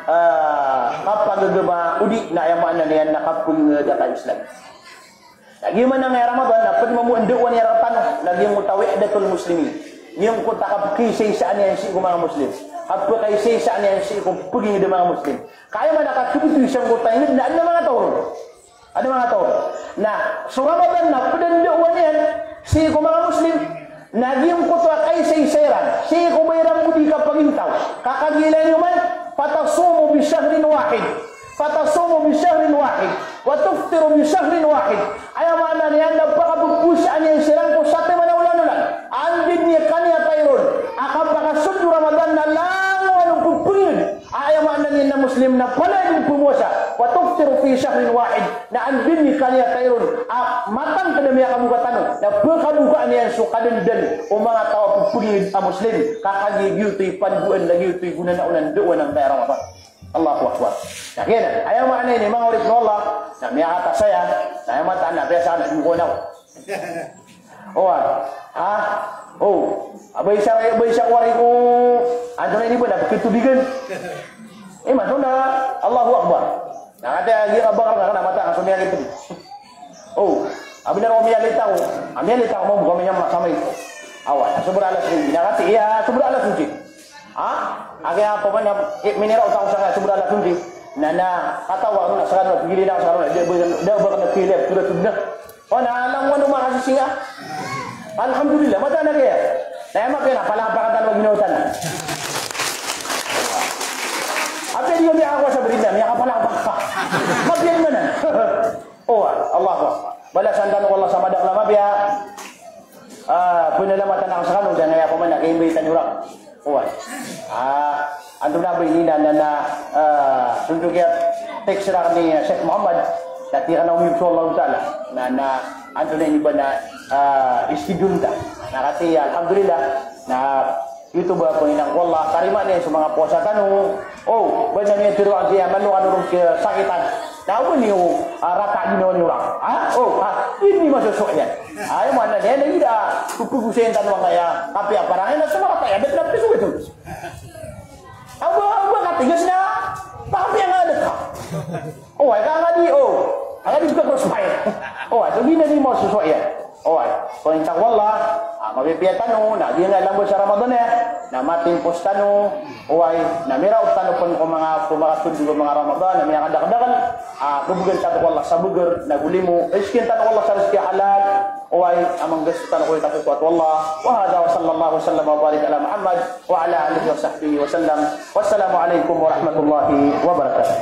ah, kapagagama odi na aya maana niyan na kapagingd a ka-Islam. Na giya man angkai a Ramadan, na pd mambo a da'wa niyan rktano, na giyangkoto a wahdatul muslimin. Giyangkoto a kapkaisaisaan iyan sii ko manga Muslim. Kapkaisaisaan iyan sii ko pagingd a manga Muslim. Ka aya maana a kathibot sangkoto a ingd na adn a manga taw ron. Adn a manga taw ron. Na so Ramadan na pd a da'wa niyan sii ko manga Muslim. Na giyangkoto a kaisaisa iran sii ko ba iran bo di kapagintaw. Ka kagiya ilay niyo man, fatasumu bi shahrin wahid. Fatasumu bi shahrin wahid. Wa tuftiru bi shahrin wahid. Aya maana niyan na pakapphowasaan iyan siran ko satiman a olan-olan. Anda dn i kaniyatay ron a kapakasold o Ramadan na langowan o pphangingd. Aya maana niyan na Muslim na palaya dn pphowasa. Wa tuftiru fi shahrin wahid. Na anda dn i kaniyatay ron a matangkd a miyakaboka tano, na pkhabokaan iyan so kadndn o manga taw a pphangingd a Muslim. Ka kagiya giyoto i pandoan na giyoto i gonanao na da'wa angkai a Ramadan. Allahu Akbar. Na giyanan, aya maana ini manga oripn o Allah, na miyakatasaya, na aya mataan na biyasa na di ko na. O, ah, ha? O, abay sa, abay sa kwari ko, antonaa ini ba na, kitobigan. Eh, mato na, Allahu Akbar. Na katii a giya ka bakar na kna a mata, so miyalita. O, abay na ko miyalita ko, a miyalita ko, mambo kami niyan masamay. Awa, sobra alas nobbe. Na katii, iya, sobra alas nobbe. Ha? Agi a pman a, eh, minira o taw sa sobra alas nobbe. Na, na, kataw ako na sa kano, pigilin ako sa kano, da ba, da ba kano pili, tura tud na. O, na langowan o manga sisinga. Alhamdulillah, mataan a giya. Na aya mapiya na palapakatan o ginawa tano. Apiya di ko miyakakowa sa berinda, miyakapalapak ka. Mapiya di manan. O, Allahu Akbar. Balasan tano o Allah sa madakl a mapiya. Ah, pnalamatan ako sa kano, da na aya pman a kaimbaytan iyo rak. Oway. Ah, antonaa ba ini na, na, na, ah, so giya text rakn i Sheikh Muhammad, na tig akn a omiyoto so Allahu Ta'ala. Na, na, antonaa ini ba na, ah, schedule ta. Na katii, alhamdulillah. Na, giyoto ba pangninaan ko Allah, tarimaan iyan so manga powasa tano. O, ba niyan tharo a giya mano kano ron kiyasakitan. Na o ba niyo, ah, rata ginawa niyo ran. Ha? O, ha? Ini masoso iyan. Aya maana niyan na ida, pphagosay tano angkaya, kapiya parangay na so marata iyan, da pn a psogat on. Awa, awa, katigas na, kapiya nga da ka. Oway, ka nga di, o. Ka nga di ka crossfire. Oway, so giyanan i masoso iyan. Oway, so intaq o Allah, ah, mapipiya tano, na giya nga lamba sa Ramadan iyan, na matimpos tano, oway, na miraot tano pn ko manga, ko manga toldo ko manga Ramadan, na miyakadakdakl, ah, khabgan tano ko Allah sa bgr, na go limo, rizkin tano ko Allah sa rizki halal, oway, a manggasto tano ko itakokoat o Allah. Wa hadha wa sallallahu wa sallam wa barik ala Muhammad wa ala alihi wa sahbihi wa sallam. Wassalamu alaikum warahmatullahi wabarakatuh.